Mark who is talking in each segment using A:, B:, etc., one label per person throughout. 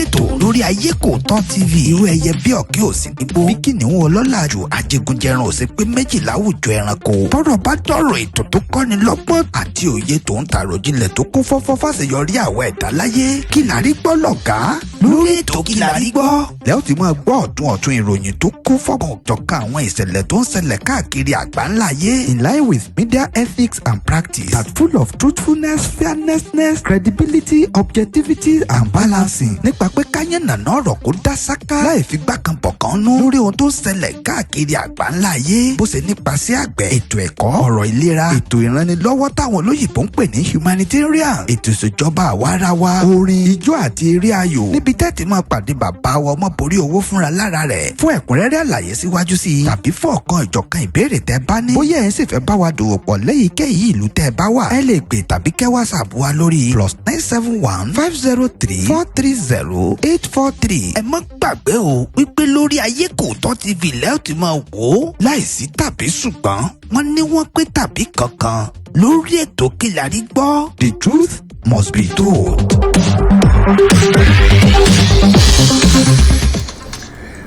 A: ètò lórí Ayé Kò Tán TV. Irú ẹyẹ bí ọ̀kẹ́ ò sí nígbó, bí kìnìún ọlọ́lá jù, ajégunjẹran ò sí pé méjì láwùjọ ẹranko. Tọ́rọ̀ bá dọ̀rọ̀ ètò tó kọ́ni lọ́gbọ́n àti òye tó ń tàròjinlẹ̀ tó kún fọ́fọ́ fàṣeyọrí àwọn ẹ̀dá láyé. Kí la rí gbọ́ lọ̀gá lórí ètò Kí la rí gbọ́? Lẹ́ ó ti máa gbọ́ ọ̀tún ọ̀tún ìròyìn tó kún fọ́kàn jọ̀kan àwọn ìṣẹ̀lẹ̀ tó ń ṣẹlẹ̀ káàkiri àgbáńlá ayé, in line with media ethics and practice that full of truthfulness, fairness, credibility, objectivity and balancing, nípa pé káyé nàná ọ̀rọ̀ kó dá sáká láì fi gbá kan bọ̀ kan nú lórí ohun tó ń ṣẹlẹ̀ káàkiri àgbáńlá ayé, bó ṣe nípasẹ̀ àgbẹ̀, ètò ẹ̀kọ́, ọ̀rọ̀ ìlera, ètò ìrànlọ́wọ́ táwọn olóyìnbó ń pè ní humanitarian, ètò ìṣèjọba àwarawa, orin, ijó àti eré ayò, níbi tẹ́tí máa pàdé bàbá wa Ọmọborí Owó fúnra lára rẹ̀. Fún ẹ̀kúnrẹ́rẹ́ àlàyé síwájú sí i tàbí fún ọ̀kan ìjọ̀kan ìbéèrè tẹ́ bá ní, bóyá ẹ̀ ń sì fẹ́ bá wa dòwò pọ̀ léyìíkéyìí ìlú tẹ́ bá wà, ẹ lè pè tàbí kẹ́ WhatsApp wa lórí +971 503 430 843. Ẹ má gbàgbé o wípé lórí Ayé Kò Tán TV lẹ́ẹ̀ tí máa wò ó láìsí tàbí ṣùgbọ́n, wọ́n ní wọ́n pé tàbí kankan lórí ètò Kí la rí gbọ́. The truth must be told.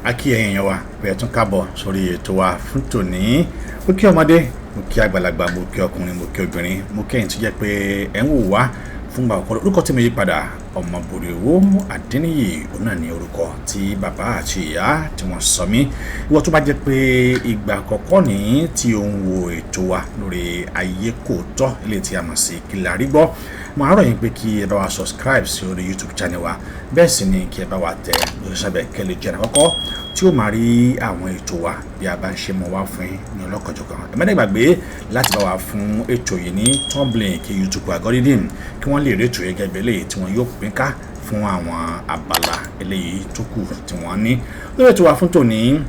B: A kí ẹ̀yin èèyàn wa pé ẹ tún káàbọ̀ sórí ètò wa fún tòní. Mo kí ọmọdé, mo kí àgbàlagbà, mo kí ọkùnrin, mo kí obìnrin, mo kí ẹ̀yin tó jẹ́ pé ẹ̀ ń wò wá fún gbà ọ̀kọ́. Orúkọ tí mo yí padà, Ọmọbòrè Owó Adéníyì, òun náà ní orúkọ tí bàbá àti ìyá tí wọ́n sọ mí. Ìwọ tó bá jẹ́ pé ìgbà àkọ́kọ́ ní tí ò ń wo ètò wa lórí Ayé Kò Tọ́, ilé tí a mọ̀ sí Kí la rí gbọ́, mo á rọ̀ yín pé kí ẹ bá wa subscribe sí orí YouTube channel wa. Bẹ́ẹ̀ sì ni kí ẹ bá wa tẹ lóṣàbẹ̀ kẹ́lẹ́ jẹ́ àkọ́kọ́ tí ó máa rí àwọn ètò wa bí a bá ń ṣe mọ́ wá fún yín ní ọlọ́kanjọ̀kan. Ẹ má dẹ̀ gbàgbé láti bá wa fún ètò yìí ní thumbnail, kí YouTube algorithm kí wọ́n lè rí ètò yìí gẹ́gẹ́ eléyìí tí wọ́n yóò pín ká fún àwọn abala eléyìí tó kù tí wọ́n ní. Lórí ètò wa fún tòní,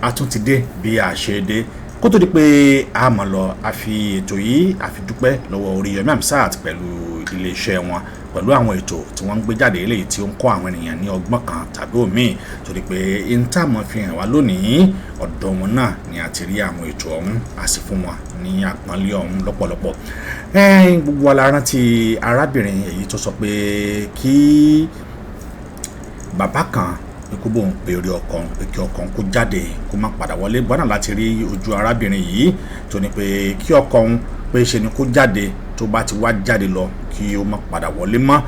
B: a tún ti dé bí a ṣe dé. Kó tó di pé a mọ̀ lọ, a fi ètò yìí a fi dúpẹ́ lọ́wọ́ Oríyọmí Hamzat pẹ̀lú iléeṣẹ́ wọn, pẹ̀lú àwọn ètò tí wọ́n ń gbé jáde eléyìí tí ó ń kọ́ àwọn ènìyàn ní ọgbọ́n kan tàbí òmíì, torí pé intanet fi hàn wá lónìí, ọ̀dọ̀ wọn náà ni a ti rí àwọn ètò ọ̀hún. A sì fún wọn ní àpọ́nlé ọ̀hún lọ́pọ̀lọpọ̀. Gbogbo wa la rántí arábìnrin èyí tó sọ pé kí bàbá kan pé kó bóun pe orí ọkọ òun, pé kí ọkọ òun kó jáde, kó má padà wọlé. Gbọ́dọ̀ láti rí ojú arábìnrin yìí tó ní pé kí ọkọ òun pé ṣe ni kó jáde, tó bá ti wá jáde lọ, kí ó má padà wọlé mọ́.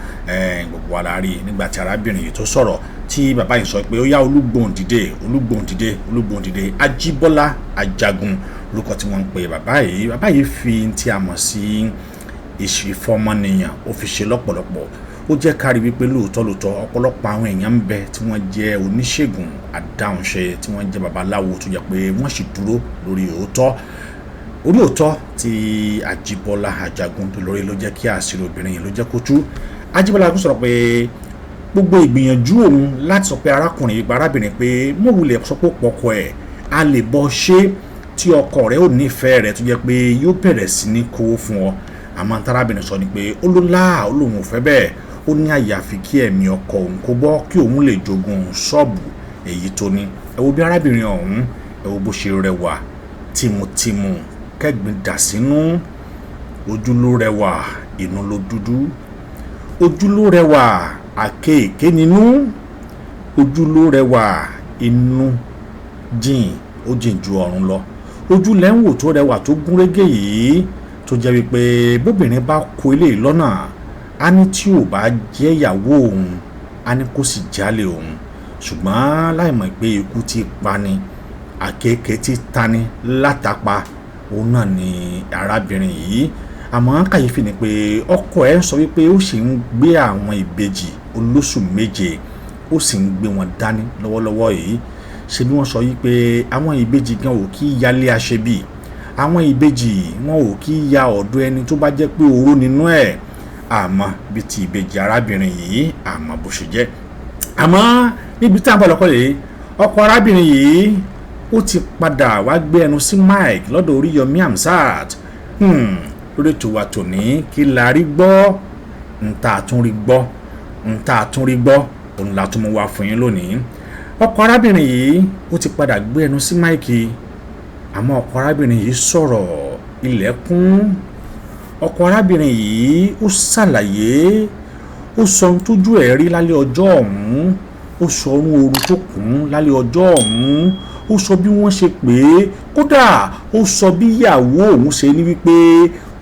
B: Gbogbo wa la rí nígbà tí arábìnrin yìí tó sọ̀rọ̀, tí bàbá yìí sọ pé ó yá, Olúgbòhùn dìde, Olúgbòhùn dìde, Olúgbòhùn dìde. Ajíbọ́lá Ajagun orúkọ tí wọ́n ń pe bàbá yìí. Bàbá yìí fi tí a mọ̀ sí ìfọmọnìyàn, ó fi ṣe lọ́pọ̀lọpọ̀. Ó jẹ́ ká rí wípé lóòótọ́ lóòótọ́, ọ̀pọ̀lọpọ̀ àwọn èèyàn ń bẹ tí wọ́n jẹ́ oníṣègùn àdáhùnṣe, tí wọ́n jẹ́ babaláwo, tó jẹ́ pé wọ́n sì dúró lórí òótọ́. Orí òótọ́ tí Ajíbọ́lá Ajagun tó lórí ló jẹ́ kí àṣírí obìnrin yìí ló jẹ́ kó tú. Ajíbọ́lá Ajagun sọ̀rọ̀ pé gbogbo ìgbìyànjú òun láti sọ pé arákùnrin yìí gba arábìnrin pé mọ̀ wulẹ̀ sọ pé ó pọkọ ẹ̀, a lè bọ́ ṣe tí ọkọ rẹ̀ ò nífẹ̀ẹ́ rẹ̀, tó jẹ́ pé yóò bẹ̀rẹ̀ sí ní kówó fún ọ. Àmọ́ tárábìnrin sọ ni pé ó ló láà, ó lóun ò fẹ́ bẹ́ẹ̀. Ó ní àyàfi kí ẹ̀mí ọkọ òun kó bọ́, kí òun lè jogún ṣọ́ọ̀bù èyí tó ní. Ẹ wo bí arábìnrin ọ̀hún, ẹ wo bó ṣe rẹwà tìmùtìmù, kẹ́gbin dà sínú. Ojú ló rẹwà, inú ló dúdú. Ojú ló rẹwà, àkekèé nínú. Ojú ló rẹwà, inú jìn, ó jìn ju ọ̀run lọ. Ojú lẹ́ ń wò tó rẹwà, tó gúnrégé yìí, tó jẹ́ wípé bóbìnrin bá kó ilé lọ́nà, á ní tí ò bá jẹ́ ìyàwó òun, á ní kó sì jálè òun. Ṣùgbọ́n láì mọ̀ pé ikú ti pani, àkekèé ti tani látàpa, òun náà ni arábìnrin yìí. Àmọ́ kàyéfì ni pé ọkọ ẹ̀ sọ wípé ó sì ń gbé àwọn ìbejì olóṣù 7, ó sì ń gbé wọn dání lọ́wọ́lọ́wọ́ yìí. Ṣe bí wọ́n sọ yìí pé àwọn ìbejì gan ò kí yálé aṣebi, àwọn ìbejì wọn ò kí ya ọ̀dọ̀ ẹni tó bá jẹ́ pé oró nínú ẹ̀. Àmọ́ bí ti ìbejì arábìnrin yìí, àmọ́ bó ṣe jẹ́. Àmọ́ níbi tí a bọ̀ lọ́kọ́ yìí, ọkọ arábìnrin yìí ó ti padà wá gbé ẹnu sí mike lọ́dọ̀ Oríyọmí Hamzat lórí ètò wa tòní Kí la rí gbọ́. Ń tá a tún rí gbọ́, ń tá a tún rí gbọ́, òun la tún mú wá fún yín lónìí. Ọkọ arábìnrin yìí ó ti padà gbé ẹnu sí mike. Àmọ́ ọkọ arábìnrin yìí sọ̀rọ̀ ilẹ̀kùn. Ọkọ arábìnrin yìí ó ṣàlàyé. Ó sọ ohun tójú ẹ̀ rí lálẹ́ ọjọ́ ọ̀hún, ó sọ orun ooru tó kùn ún lálẹ́ ọjọ́ ọ̀hún, ó sọ bí wọ́n ṣe pè é, kódà ó sọ bí ìyàwó òun ṣe ní wípé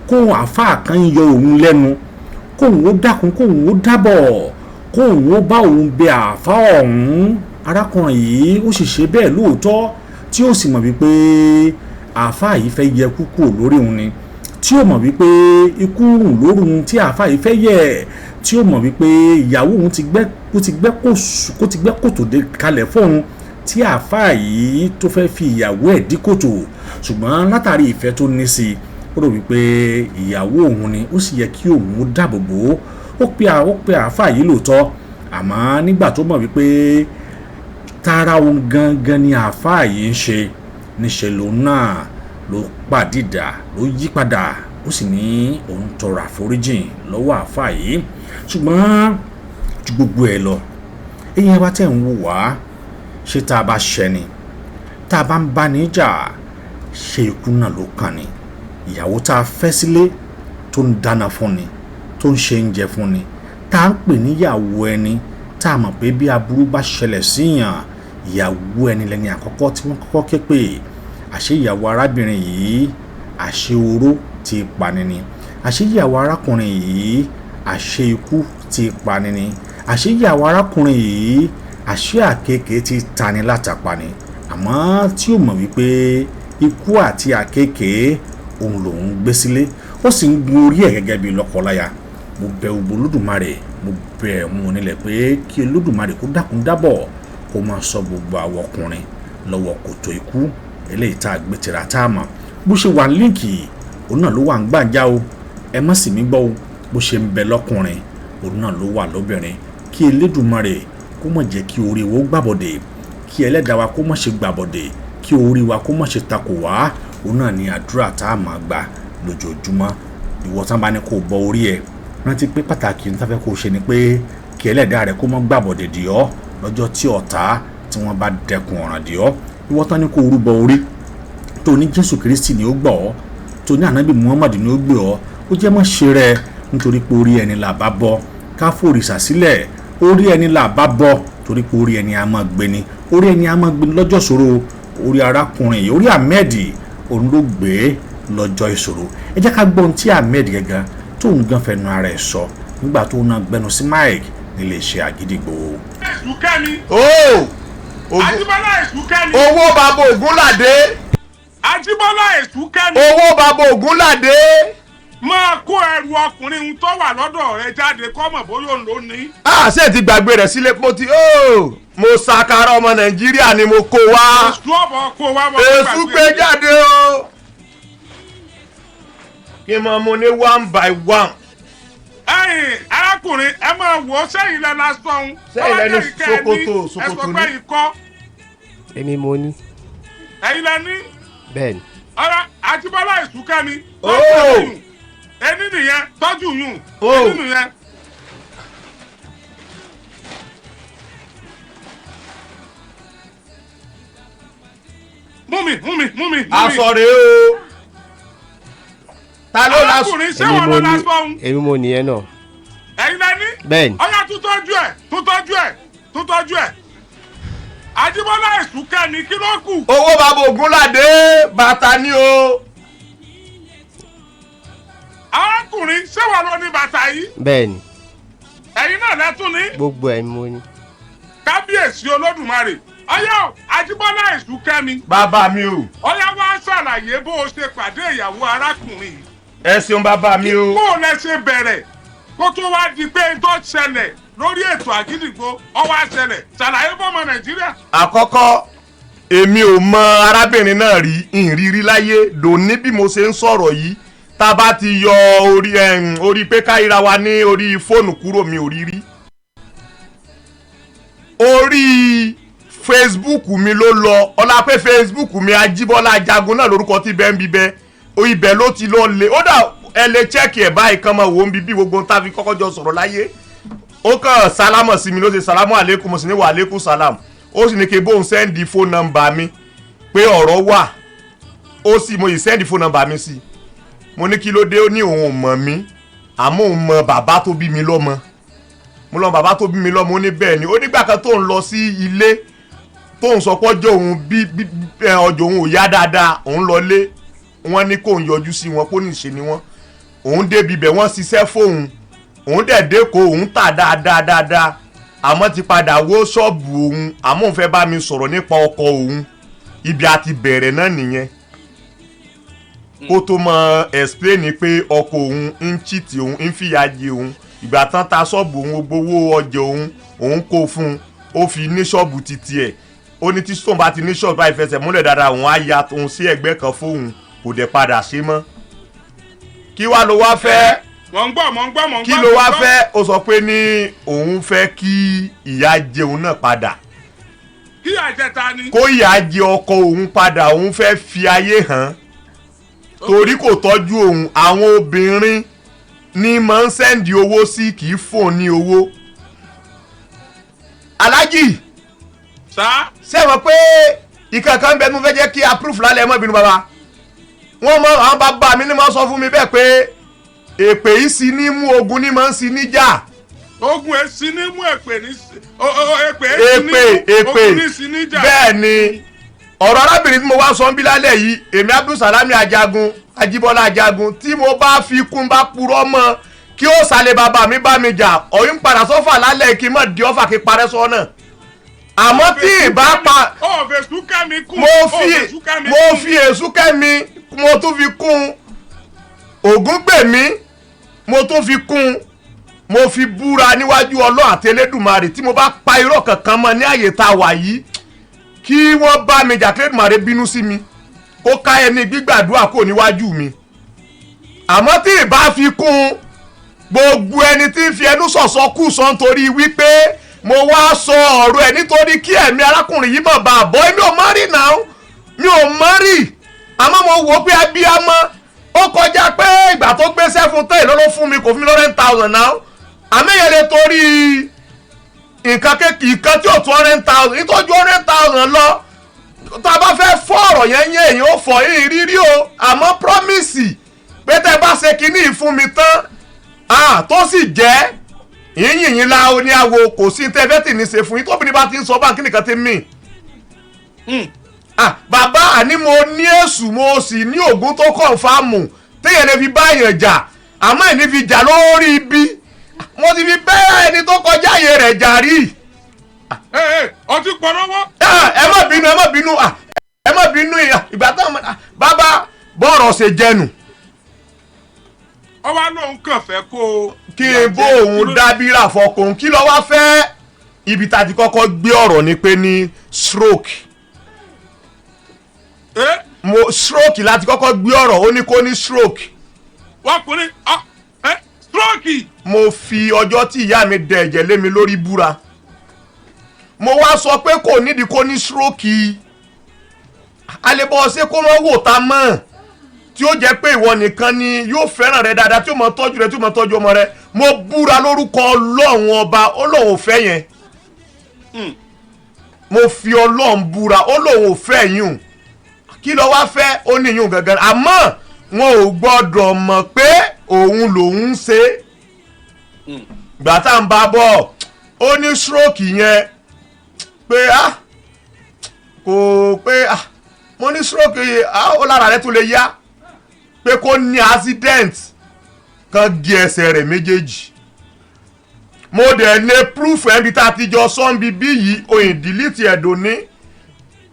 B: kóun àáfàá kan yọ òun lẹ́nu, kóun ó dákun, kóun ó dábọ̀, kóun ó bá òun bẹ àáfàá ọ̀hún. Arákùnrin yìí ó sì ṣe bẹ́ẹ̀ lóòótọ́, tí ó sì mọ̀ wípé àáfàá yìí fẹ́ yẹ kú kúrò lórí òun ni, tí ó mọ̀ wípé ikú rùn lóru òun tí àáfàá yìí fẹ́ yẹ, tí ó mọ̀ wípé ìyàwó òun ti gbẹ́ kòtò dé kalẹ̀ fóun, tí àáfàá yìí tó fẹ́ fi ìyàwó ẹ̀ dí kòtò. Ṣùgbọ́n látàrí ìfẹ́ tó ní sí i, ó rò wípé ìyàwó òun ni, ó sì yẹ kí òun ó dáàbò bò ó. Ó pe àáfàá yìí lóòótọ́, àmọ́ nígbà tó mọ̀ wípé tara òun gangan ni àáfàá yìí ń ṣe, níṣẹ́ lòun náà ló pàdídà, ló yí padà, ó sì ní òun tọrọ àforíjìn lọ́wọ́ àáfàá yìí. Ṣùgbọ́n ju gbogbo ẹ̀ lọ, eyín ẹ bá tẹ̀ ń wò wá, ṣé tá a bá ṣẹni, tá a bá ń bá ní jà, ṣé ikú náà ló kàn ní? Ìyàwó tá a fẹ́ sílé tó ń dáná fún ni, tó ń ṣe oúnjẹ fún ni, tá a ń pè níyàwó ẹni, tá a mọ̀ pé bí aburú bá ṣẹlẹ̀ síyàn, ìyàwó ẹni lẹni àkọ́kọ́ tí wọ́n kọ́kọ́ ké pè. Àṣé ìyàwó arábìnrin yìí, àṣé oró ti pani ni. Àṣé ìyàwó arákùnrin yìí, àṣé ikú ti pani ni. Àṣé ìyàwó arákùnrin yìí, àṣé àkekèé ti tani látàpa ni. Àmọ́ tí ó mọ̀ wípé ikú àti àkekèé òun lòún gbé sílé, ó sì ń gun orí ẹ̀ gẹ́gẹ́ bí lọ́kọláya. Mo bẹ̀ gbogbo Olódùmarè, mo bẹ̀ òun onílẹ̀ pé kí Olódùmarè kó dákun dábọ̀, kó máa sọ gbogbo àwọn ọkùnrin lọ́wọ́ kòtò ikú eléyìí tá a gbé tìrà tá a mọ̀. Bó ṣe wà líǹkì, òun náà ló wà ń gbàǹjà o, ẹ má sì mí gbọ́ o. Bó ṣe ń bẹ lọ́kùnrin, òun náà ló wà lóbìnrin. Kí Elédùmarè kó má jẹ́ kí orí wa ó gbàbọ̀dè, kí ẹlẹ́dàá wa kó má ṣe gbàbọ̀dè, kí orí wa kó má ṣe takò wá. Òun náà ni àdúrà tá a máa gbà lójoojúmọ́. Ìwọ tán bá ní kó bọ orí ẹ, rántí pé pàtàkì ní tá fẹ́ kó ṣe ni pé kí ẹlẹ́dàá rẹ kó má gbàbọ̀dè dì ọ́ lọ́jọ́ tí ọ̀tá tí wọ́n bá dẹkùn ọ̀ràn dì ọ́. Ìwọ tán ní kó rúbọ orí, tó ní Jésù Kristi ni ó gbọ́ ọ́, tó ní Ànábì Muhammad ni ó gbé ọ́, ó jẹ́ mọ́ ṣe rẹ, nítorí pé orí ẹni là bá bọ́. Ká fòrìṣà sílẹ̀, orí ẹni là bá bọ́, torí pé orí ẹni a máa gbé ni, orí ẹni a máa gbé ni lọ́jọ́ ìṣòro. Orí arákùnrin yìí, orí Ahmed, òun ló gbé lọ́jọ́ ìṣòro. Ẹ jẹ́ ká gbọ́ ohun tí Ahmed gẹ́gẹ́ tóun gan fẹnu ara ẹ̀ sọ nígbà tó náà gbẹnu sí Mike nílé iṣẹ́ Àgídìgbò.
C: Èṣùkẹ́mi. Ajíbọ́lá Èṣùkẹ́mi.
D: Owó bàbá Ògúnládé.
C: Ajíbọ́lá Èṣùkẹ́mi.
D: Owó bàbá Ògúnládé.
C: Máa kó ẹrù ọkùnrin tó wà lọ́dọ̀ rẹ jáde kọ́mọ̀ bóyá òun ló ní.
D: A ṣe ti gbàgbé rẹ̀ sílé pọ́tì. Mo ṣàkàrà ọmọ Nàìjíríà ni mo kó wá.
C: Èṣù ọ̀bọ̀ kó wá.
D: Èṣù gbé jáde o. Kí n máa mú ní one by one.
C: Ẹ̀yin arákùnrin, ẹ máa wò ó, sẹ́yìn lẹ́nu aṣọ òun.
D: Sẹ́yìn lẹ́nu ṣòkòtò ní.
C: Ẹ sọ pé ikọ́.
E: Èmi mo ní.
C: Ẹ̀yin lẹ ní.
E: Bẹ́ẹ̀ni.
C: Ọ̀rọ̀ Ajíbọ́lá Èṣùkẹ́mi. Ẹni nìyẹn, tọ́jú yùn. Ẹni nìyẹn. Mú mi.
D: Aṣọ rèé o. Ta ló la
C: arákùnrin, ṣé wọn lọ lásán òun?
E: Èmi mo nìyẹn náà.
C: Ẹ̀yin lẹ ní.
E: Bẹ́ẹ̀ni.
C: Ọ̀yá tún tọ́jú ẹ̀. Ajíbọ́lá Èṣùkẹ́mi, kí ló kù?
D: Owó bàbá Ògúnládé, bàtà ni o.
C: Arákùnrin, ṣé wọn lọ ní bàtà yìí?
E: Bẹ́ẹ̀ni.
C: Ẹ̀yin náà lẹ́tún ní.
E: Gbogbo ẹ̀ mo ní.
C: Kábíyèsí Olódùmarè. Ọ̀yá Ajíbọ́lá Èṣùkẹ́mi.
D: Bàbá mi o.
C: Ọ̀yá wá ṣàlàyé bó o ṣe pàdé ìyàwó arákùnrin yìí.
D: Ẹ ṣeun bàbá mi o.
C: Bó o lẹ ṣe bẹ̀rẹ̀ kó tó wá di pé tó ṣẹlẹ̀ lórí ètò Àgídìgbò, ó wá ṣẹlẹ̀, ṣàlàyé fọ́mọ Nàìjíríà.
D: Àkọ́kọ́, èmi ò mọ arábìnrin náà rí, ìrírí láyé dòní bí mo ṣe ń sọ̀rọ̀ yìí. Tá a bá ti yọ orí pé káyíra wa ní orí fóònù kúrò, mi ò rí rí. Orí Facebook mi ló lọ, ọlá pé Facebook mi Ajíbọ́lá Jagun náà lórúkọ tí bẹ́ẹ̀ ń bíbẹ́, ibẹ̀ ló ti lọ lé. Ó dà, ẹ lè chẹ́ẹ̀kì ẹ̀ báyìí kan mọ̀ wò ń bí bí gbogbo tá a fi kọ́kọ́ jọ sọ̀rọ̀ láyé. Ó kàn sálámọ̀ sí mi, ló ṣe sálámù àlékún, mo sì ní wà àlékún sálám. Ó sì ní kí bóun sẹ́ndì fóònù nọ́mbà mi pé ọ̀rọ̀ wà. Ó sì mo yìí sẹ́ndì fóònù nọ́mbà mi sí i. Mo ní kí ló dé, ó ní òun ò mọ̀ mí, àmọ́ òun mọ bàbá tó bí mi lọ́mọ. Mo lọ bàbá tó bí mi lọ́mọ. Ó ní bẹ́ẹ̀ ni. Ó nígbà kan tó ń lọ sí ilé tó ń sọ pé ọjọ́ òun bí ọjọ́ òun ò yá dáadáa, òun lọ lé wọ́n ní kóun yọjú sí wọn, kó ní ìṣe ni wọ́n. Òun débi ibẹ̀, wọ́n ṣiṣẹ́ fóun, òun dẹ̀ dẹ́kọ̀, òun tà dáadáa dáadáa, àmọ́ ti padà wó ṣọ́ọ̀bù òun. Àmọ́ òun fẹ́ bá mi sọ̀rọ̀ nípa ọkọ òun. Ibi àti bẹ̀rẹ̀ náà nìyẹn, kó tó mọ explain pé ọkọ òun ń cheat òun, ń fìyà jẹ òun. Ìgbà tán ta ṣọ́ọ̀bù òun, gbowó ọjà òun, òun kó fún un, ó fi ní ṣọ́ọ̀bù títí ẹ̀. Ó ní tí tóun bá ti ní ṣọ́ọ̀bù báyìí fẹsẹ̀ múlẹ̀ dáadáa, òun á ya òun sí ẹgbẹ́ kan fóun. Kò dẹ̀ padà ṣe mọ́. Kí wá ló wá fẹ́?
C: Mọ̀ ń gbọ́, mọ̀ ń gbọ́, mọ̀ ń gbọ́.
D: Kí ló wá fẹ́? Ó sọ pé ní òun fẹ́ kí ìyà jẹ òun náà padà.
C: Kí àjẹta ni?
D: Kó ìyà jẹ ọkọ òun padà. Òun fẹ́ fi ayé hàn torí kò tọ́jú òun. Àwọn obìnrin ní máa ń send owó sí, kì í fóun ní owó. Alájì.
C: Sá.
D: Ṣé mọ̀ pé ìkankan bẹ mo fẹ́ jẹ́ kí approve lálẹ́ mọ́ ìbínú bàbá wọ́n mọ àwọn bàbá mi ní máa sọ fún mi bẹ́ẹ̀ pé èpè yìí sì ní mú ogun ní máa ń sí níjà.
C: Ogun èsì ní mú èpè ní èpè èsì ní
D: èpè
C: mú
D: èpè
C: ogun ní sí níjà.
D: Bẹ́ẹ̀ ni ọ̀rọ̀ arábìnrin tí mo wá sọ ń bí lálẹ́ yìí, èmi Abdulsalami Ajagun, Ajíbọ́lá Ajagun, tí mo bá fi kún bá purọ́ mọ́, kí ó sàlẹ̀ bàbá mi bá mi jà, ọ̀yún padà sọ́fà lálẹ́, kí n má di ọ́fà kí n parẹ́ sọ náà. Àmọ́ tí ì bá pa
C: Ó fèsù kẹ́mi kún.
D: Mo
C: Ó
D: fi
C: fèsù kẹ́mi
D: mo
C: kún.
D: fi èṣù kẹ́mi, mo tún fi kún Ògún gbèmí, mo tún fi kún, mo fi búra níwájú Ọlọ́run àti Elédùmarè, tí mo bá pa irọ́ kankan mọ́ ní àyè tá a wà yìí, kí wọ́n bá mi jà, kí Elédùmarè bínú sí mi, kó ká ẹni gbígbàdúrà kò níwájú mi. Àmọ́ tí ì bá fi kún, gbogbo ẹni tí ń fi ẹnu sọ̀sọ́ kù sọ nítorí wípé mo wá sọ ọ̀rọ̀ ẹ̀ nítorí kí ẹ̀mí arákùnrin yìí mọ̀ bá a bọ́. Èmi ò mọ̀ rí náà, mi ò mọ̀ rí. Àmọ́ mo wò ó pé abiyamọ ó kọjá pé ìgbà tó gbéṣẹ́ fún tẹ́ ìlú ló fún mi, kò fún mi lọ́rẹ́ 10,000 náà. Àmọ́ ìyẹn lè torí nǹkan kékeré, nǹkan tí ò tó 100,000, nítorí 100,000 lọ. Tá a bá fẹ́ fọ́ ọ̀rọ̀ yẹn yẹn, èyàn ó fọ́ ìrírí o. Àmọ́ promise pé tẹ́ bá ṣe kinní yìí fún mi tán, ah, tó sì jẹ́ yínyìn yín la ó ní àwo, kò sí tẹ́ fẹ́ tì ní ṣe fún yín. Tóbi ní bá ti ń sọ bá kíni kan ti mì. Ah, bàbá, àní mo ní èṣù, mo sì ní ògùn tó confirm téèyàn lè fi bá èèyàn jà. Àmọ́ ẹ̀ ní fi jà lórí ibi mo ti fi bẹ́ẹ̀ ẹni tó kọjá àyè rẹ̀ jà rí.
C: Ẹ ẹ ọtí pọ̀ lọ́wọ́.
D: Ah, ẹ má bínú, ẹ má bínú, ah, ẹ má bínú. Ìgbà táwọn bàbá bọ́ọ̀rọ̀ ṣe jẹnu.
C: Ọwọ́ lòun kàn fẹ́ kó o.
D: Kí n bó òun dábìrà fọkùn. Kí ló wá fẹ́? Ibi tá a ti kọ́kọ́ gbé ọ̀rọ̀ ni pé ní stroke.
C: Ẹ
D: Mo stroke láti kọ́kọ́ gbé ọ̀rọ̀. Ó ní kó ní stroke.
C: Wọ́n kùnrin ẹ stroke.
D: Mo fi ọjọ́ tí ìyá mi dẹ ẹ̀jẹ̀ lé mi lórí búra. Mo wá sọ pé kò nídìí kó ní stroke. Alẹ́bọ̀ ṣé kó mọ́ wò tá mọ́ tí ó jẹ́ pé ìwọ nìkan ni yóò fẹ́ràn rẹ dáadáa, tí ó máa tọ́jú rẹ, tí ó máa tọ́jú ọmọ rẹ. Mo búra lórúkọ Ọlọ́run ọba, ó lóun ò fẹ́ yẹn. Mo fi Ọlọ́run búra, ó lóun ò fẹ́ yín. Kí ló wá fẹ́? Ó ní yín gangan, àmọ́ wọn ò gbọ́dọ̀ mọ̀ pé òun lòun ń ṣe é. Gbà tá à ń bá bọ̀, ó ní stroke yẹn pé ah, kò pé ah. Mo ní stroke yìí, ah, ó lára rẹ tún lè yá, pé kó ní accident kan gé ẹsẹ̀ rẹ̀ méjèèjì. Mo dẹ̀ lè proof ẹbí tá a ti jọ sọ́nbi bí yìí oyin delete ẹ̀dùn ní.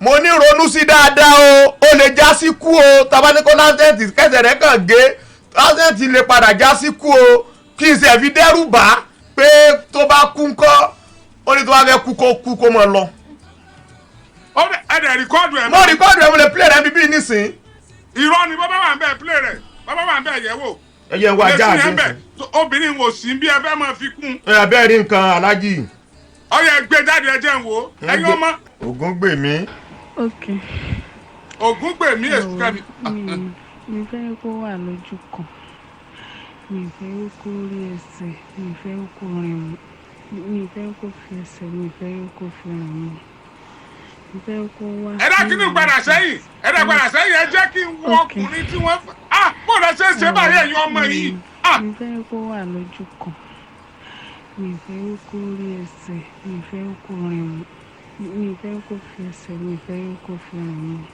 D: Mo ní ronú sí dáadáa o, ó lè já sí kú o. Tabaníkó accident kẹsẹ̀ rẹ̀ kàn gé, accident lè padà já sí kú o. Kí n sì fi dẹ́rù bá pé tó bá kú ńkọ́? Ó ní tó bá fẹ́ kú, kó kú, kó mọ̀ lọ.
C: Ó dẹ̀ ẹ dẹ̀ record ẹ̀.
D: Mo record ẹ̀, mo lè play rẹ̀ bíbí nísìn.
C: Irọ́ ni. Bàbá wà ń bẹ̀ play rẹ̀, bàbá wà ń bẹ̀ yẹ̀ wò.
D: Ẹ jẹ́ n wá ajá
C: Lè sí
D: àti
C: yẹn bẹ̀. Obìnrin wò sí bí ẹ fẹ́ máa fi kún.
D: Ẹ bẹ́ẹ̀ rí nǹkan, alájì.
C: Ọyẹ gbé jáde, ẹ jẹ́ ń wò ó. Ẹ̀yin ọmọ.
D: Ògún gbè mí.
F: Ok.
C: Ògún gbè mí, èsù kẹ́mi.
F: Mi fẹ́ kó wà lójú kan, mi fẹ́ kó rí ẹsẹ̀, mi fẹ́ kó rìn, mi fẹ́ kó fi ẹsẹ̀, mi fẹ́ kó fi rìn mọ́, mi fẹ́ kó wá.
C: Ẹ dá kí ni padà sẹ́yìn, ẹ dá padà sẹ́yìn, ẹ jẹ́ kí n wo
F: Ok.
C: ọkùnrin tí wọ́n fẹ́. Ah, bó lẹ ṣe ń ṣe báyìí, ẹ̀yin ọmọ yìí? Ah.
F: Mi fẹ́ kó wà lójú kan. Mi ò fẹ́ kó rí ẹsẹ̀, mi ò fẹ́ kó rìn mọ́, mi ò fẹ́ kó fi ẹsẹ̀, mi ò fẹ́ kó fi rìn mọ́.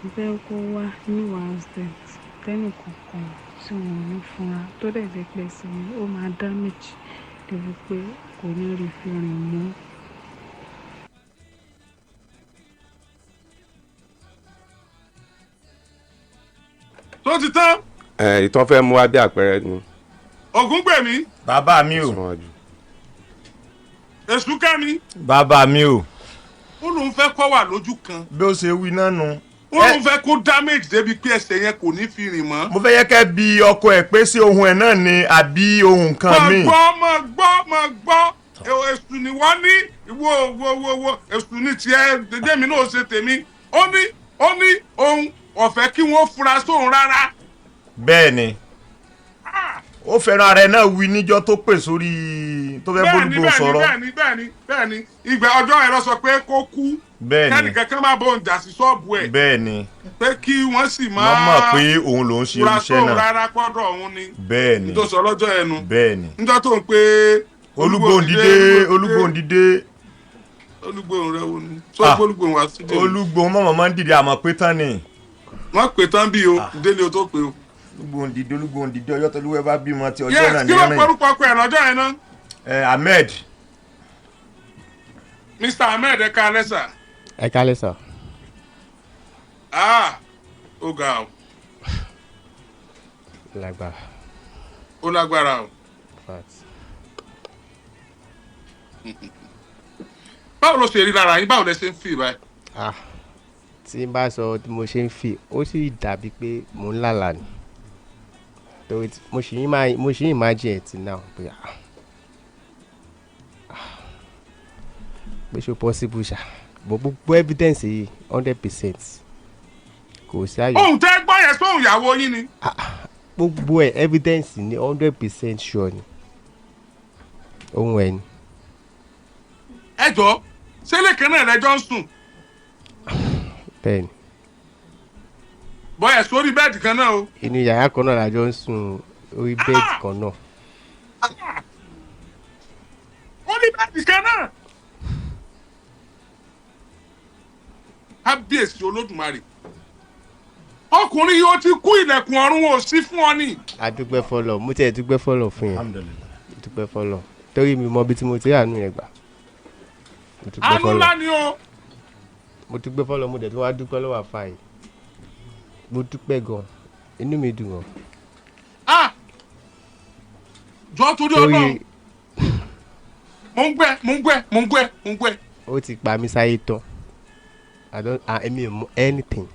F: Mo fẹ́ kó wá níwà accident tẹ́nì kankan tí wọn ò ní fúnra tó dẹ̀ jẹ́ pé ẹsẹ̀ yẹn ó máa damage débi pé kò ní rí fi rìn mọ́.
C: Tó ti tán.
G: Ẹ ìtàn fẹ́ mú wá bí àpẹẹrẹ ni.
C: Ògúngbèmí.
D: Bàbá mi o.
G: Síwájú.
C: Èṣùkẹ́mi.
D: Bàbá mi o.
C: Ó lóun fẹ́ kó wà lójú kan.
D: Bí ó ṣe wí náà nu.
C: Ó lóun fẹ́ kó damage débi pé ẹsẹ̀ yẹn kò ní fi rìn mọ́.
D: Mo fẹ́ yẹ kẹ́ bi ọkọ ẹ̀ pé sí ohun ẹ̀ náà ni àbí ohun kan míì.
C: Máa gbọ́, máa gbọ́, máa gbọ́. Èṣù ni wọ́n ní wo wo wo wo, èṣù ni tiẹ̀, dédé mi náà ṣe tèmi. Ó ní òun ọ̀fẹ́ kí wọ́n fura sóun rárá.
D: Bẹ́ẹ̀ ni, ó fẹ́ràn ara ẹ̀ náà wí níjọ́ tó pè sórí tó fẹ́ bólúgbò sọ̀rọ̀.
C: Bẹ́ẹ̀ni, ìgbà ọjọ́ ẹ̀ lọ sọ pé kó kú.
D: Bẹ́ẹ̀ni.
C: Kẹ́nìkan kan máa bọ̀ ń jà sí ṣọ́ọ̀bù ẹ̀.
D: Bẹ́ẹ̀ni.
C: Pé kí wọ́n sì máa
D: wọ́n mọ̀ pé òun lòún ṣe
C: fura
D: iṣẹ́
C: sóun
D: náà.
C: Rárá, pọ́dọ̀ òun ni.
D: Bẹ́ẹ̀ni.
C: Tó sọ lọ́jọ́ ẹnu.
D: Bẹ́ẹ̀ni.
C: Níjọ́ tó ń pé.
D: Olúgbòǹdìdé, Olúgbòǹdìdé.
C: Olúgbòǹ rẹ wo ni tó Olúgbòǹ wá sí délé.
D: Olúgbòǹ mọ̀mọ́ máa ń dìde àmọ́ pé tán ni.
C: Wọ́n pè tán bí o délé o tó pé o.
D: Olúgbòǹdìdé, Olúgbòǹdìdé, ọjọ́ tó lúwẹ́ bá bímọ ti ọjọ́
C: Yes.
D: náà
C: Kí
D: ní
C: ló
D: rìn.
C: porúkọ ọkọ ẹ̀ lọ́jọ́ yẹn náà?
D: Ẹ Ahmed.
C: Mr Ahmed, ẹ káalẹ́ sà.
E: Ẹ kálẹ̀ sà.
C: Ah, ó ga o.
E: Lágbára.
C: Ó lágbára o.
E: Fact.
C: Báwo ló ṣe rí lára yín? Báwo lẹ ṣe ń fi báyìí?
E: Ah, tí n bá sọ bí mo ṣe ń fi, ó sì dàbí pé mò ń lálàá ni, torí mo ṣì ń imagine it now pé ah ah, pé ṣó possible ṣá, but gbogbo evidence yìí, 100%, kò sí àyè.
C: Ohun tẹ́ gbọ́ yẹn, sóhun ìyàwó yín ni?
E: Gbogbo ẹ evidence ni, 100% sure ni ohun ẹ ni.
C: Ẹ jọ, ṣẹlẹ̀ kan náà lẹjọ ń sùn?
E: Bẹ́ẹ̀ ni.
C: Bọ́ ẹ̀ sórí bẹ́ẹ̀dì kan náà o?
E: Inú yàrá kan náà la jọ ń sùn, orí bẹ́ẹ̀dì kan náà.
C: Orí bẹ́ẹ̀dì kan náà. Kábíyèsí Olódùmarè, ọkùnrin yìí, ó ti kú, ilẹ̀kùn ọ̀run ò sí fún ọ ní.
E: A dúpẹ́ fọlọ́, mo tiẹ̀ dúpẹ́ fọlọ́ fún yẹn, dúpẹ́ fọlọ́, torí mi mọ ibi tí mo ti rí àánú yẹn gbà. Mo dúpẹ́
C: Àánú
E: fọlọ́.
C: ńlá ni o.
E: Mo dúpẹ́ fọlọ́, mo dẹ̀ tún wá dúpẹ́ lọ́wọ́ àfa yìí. Mo dúpẹ́ gan, inú mi dùn gan.
C: Ah, jọ, torí
E: Torí
C: Ọlọ́run, mò ń gbẹ, mò ń gbẹ, mò ń gbẹ, mò ń gbẹ.
E: Ó ti pa mí sáyé tán. I don't ah, èmi ò mọ anything.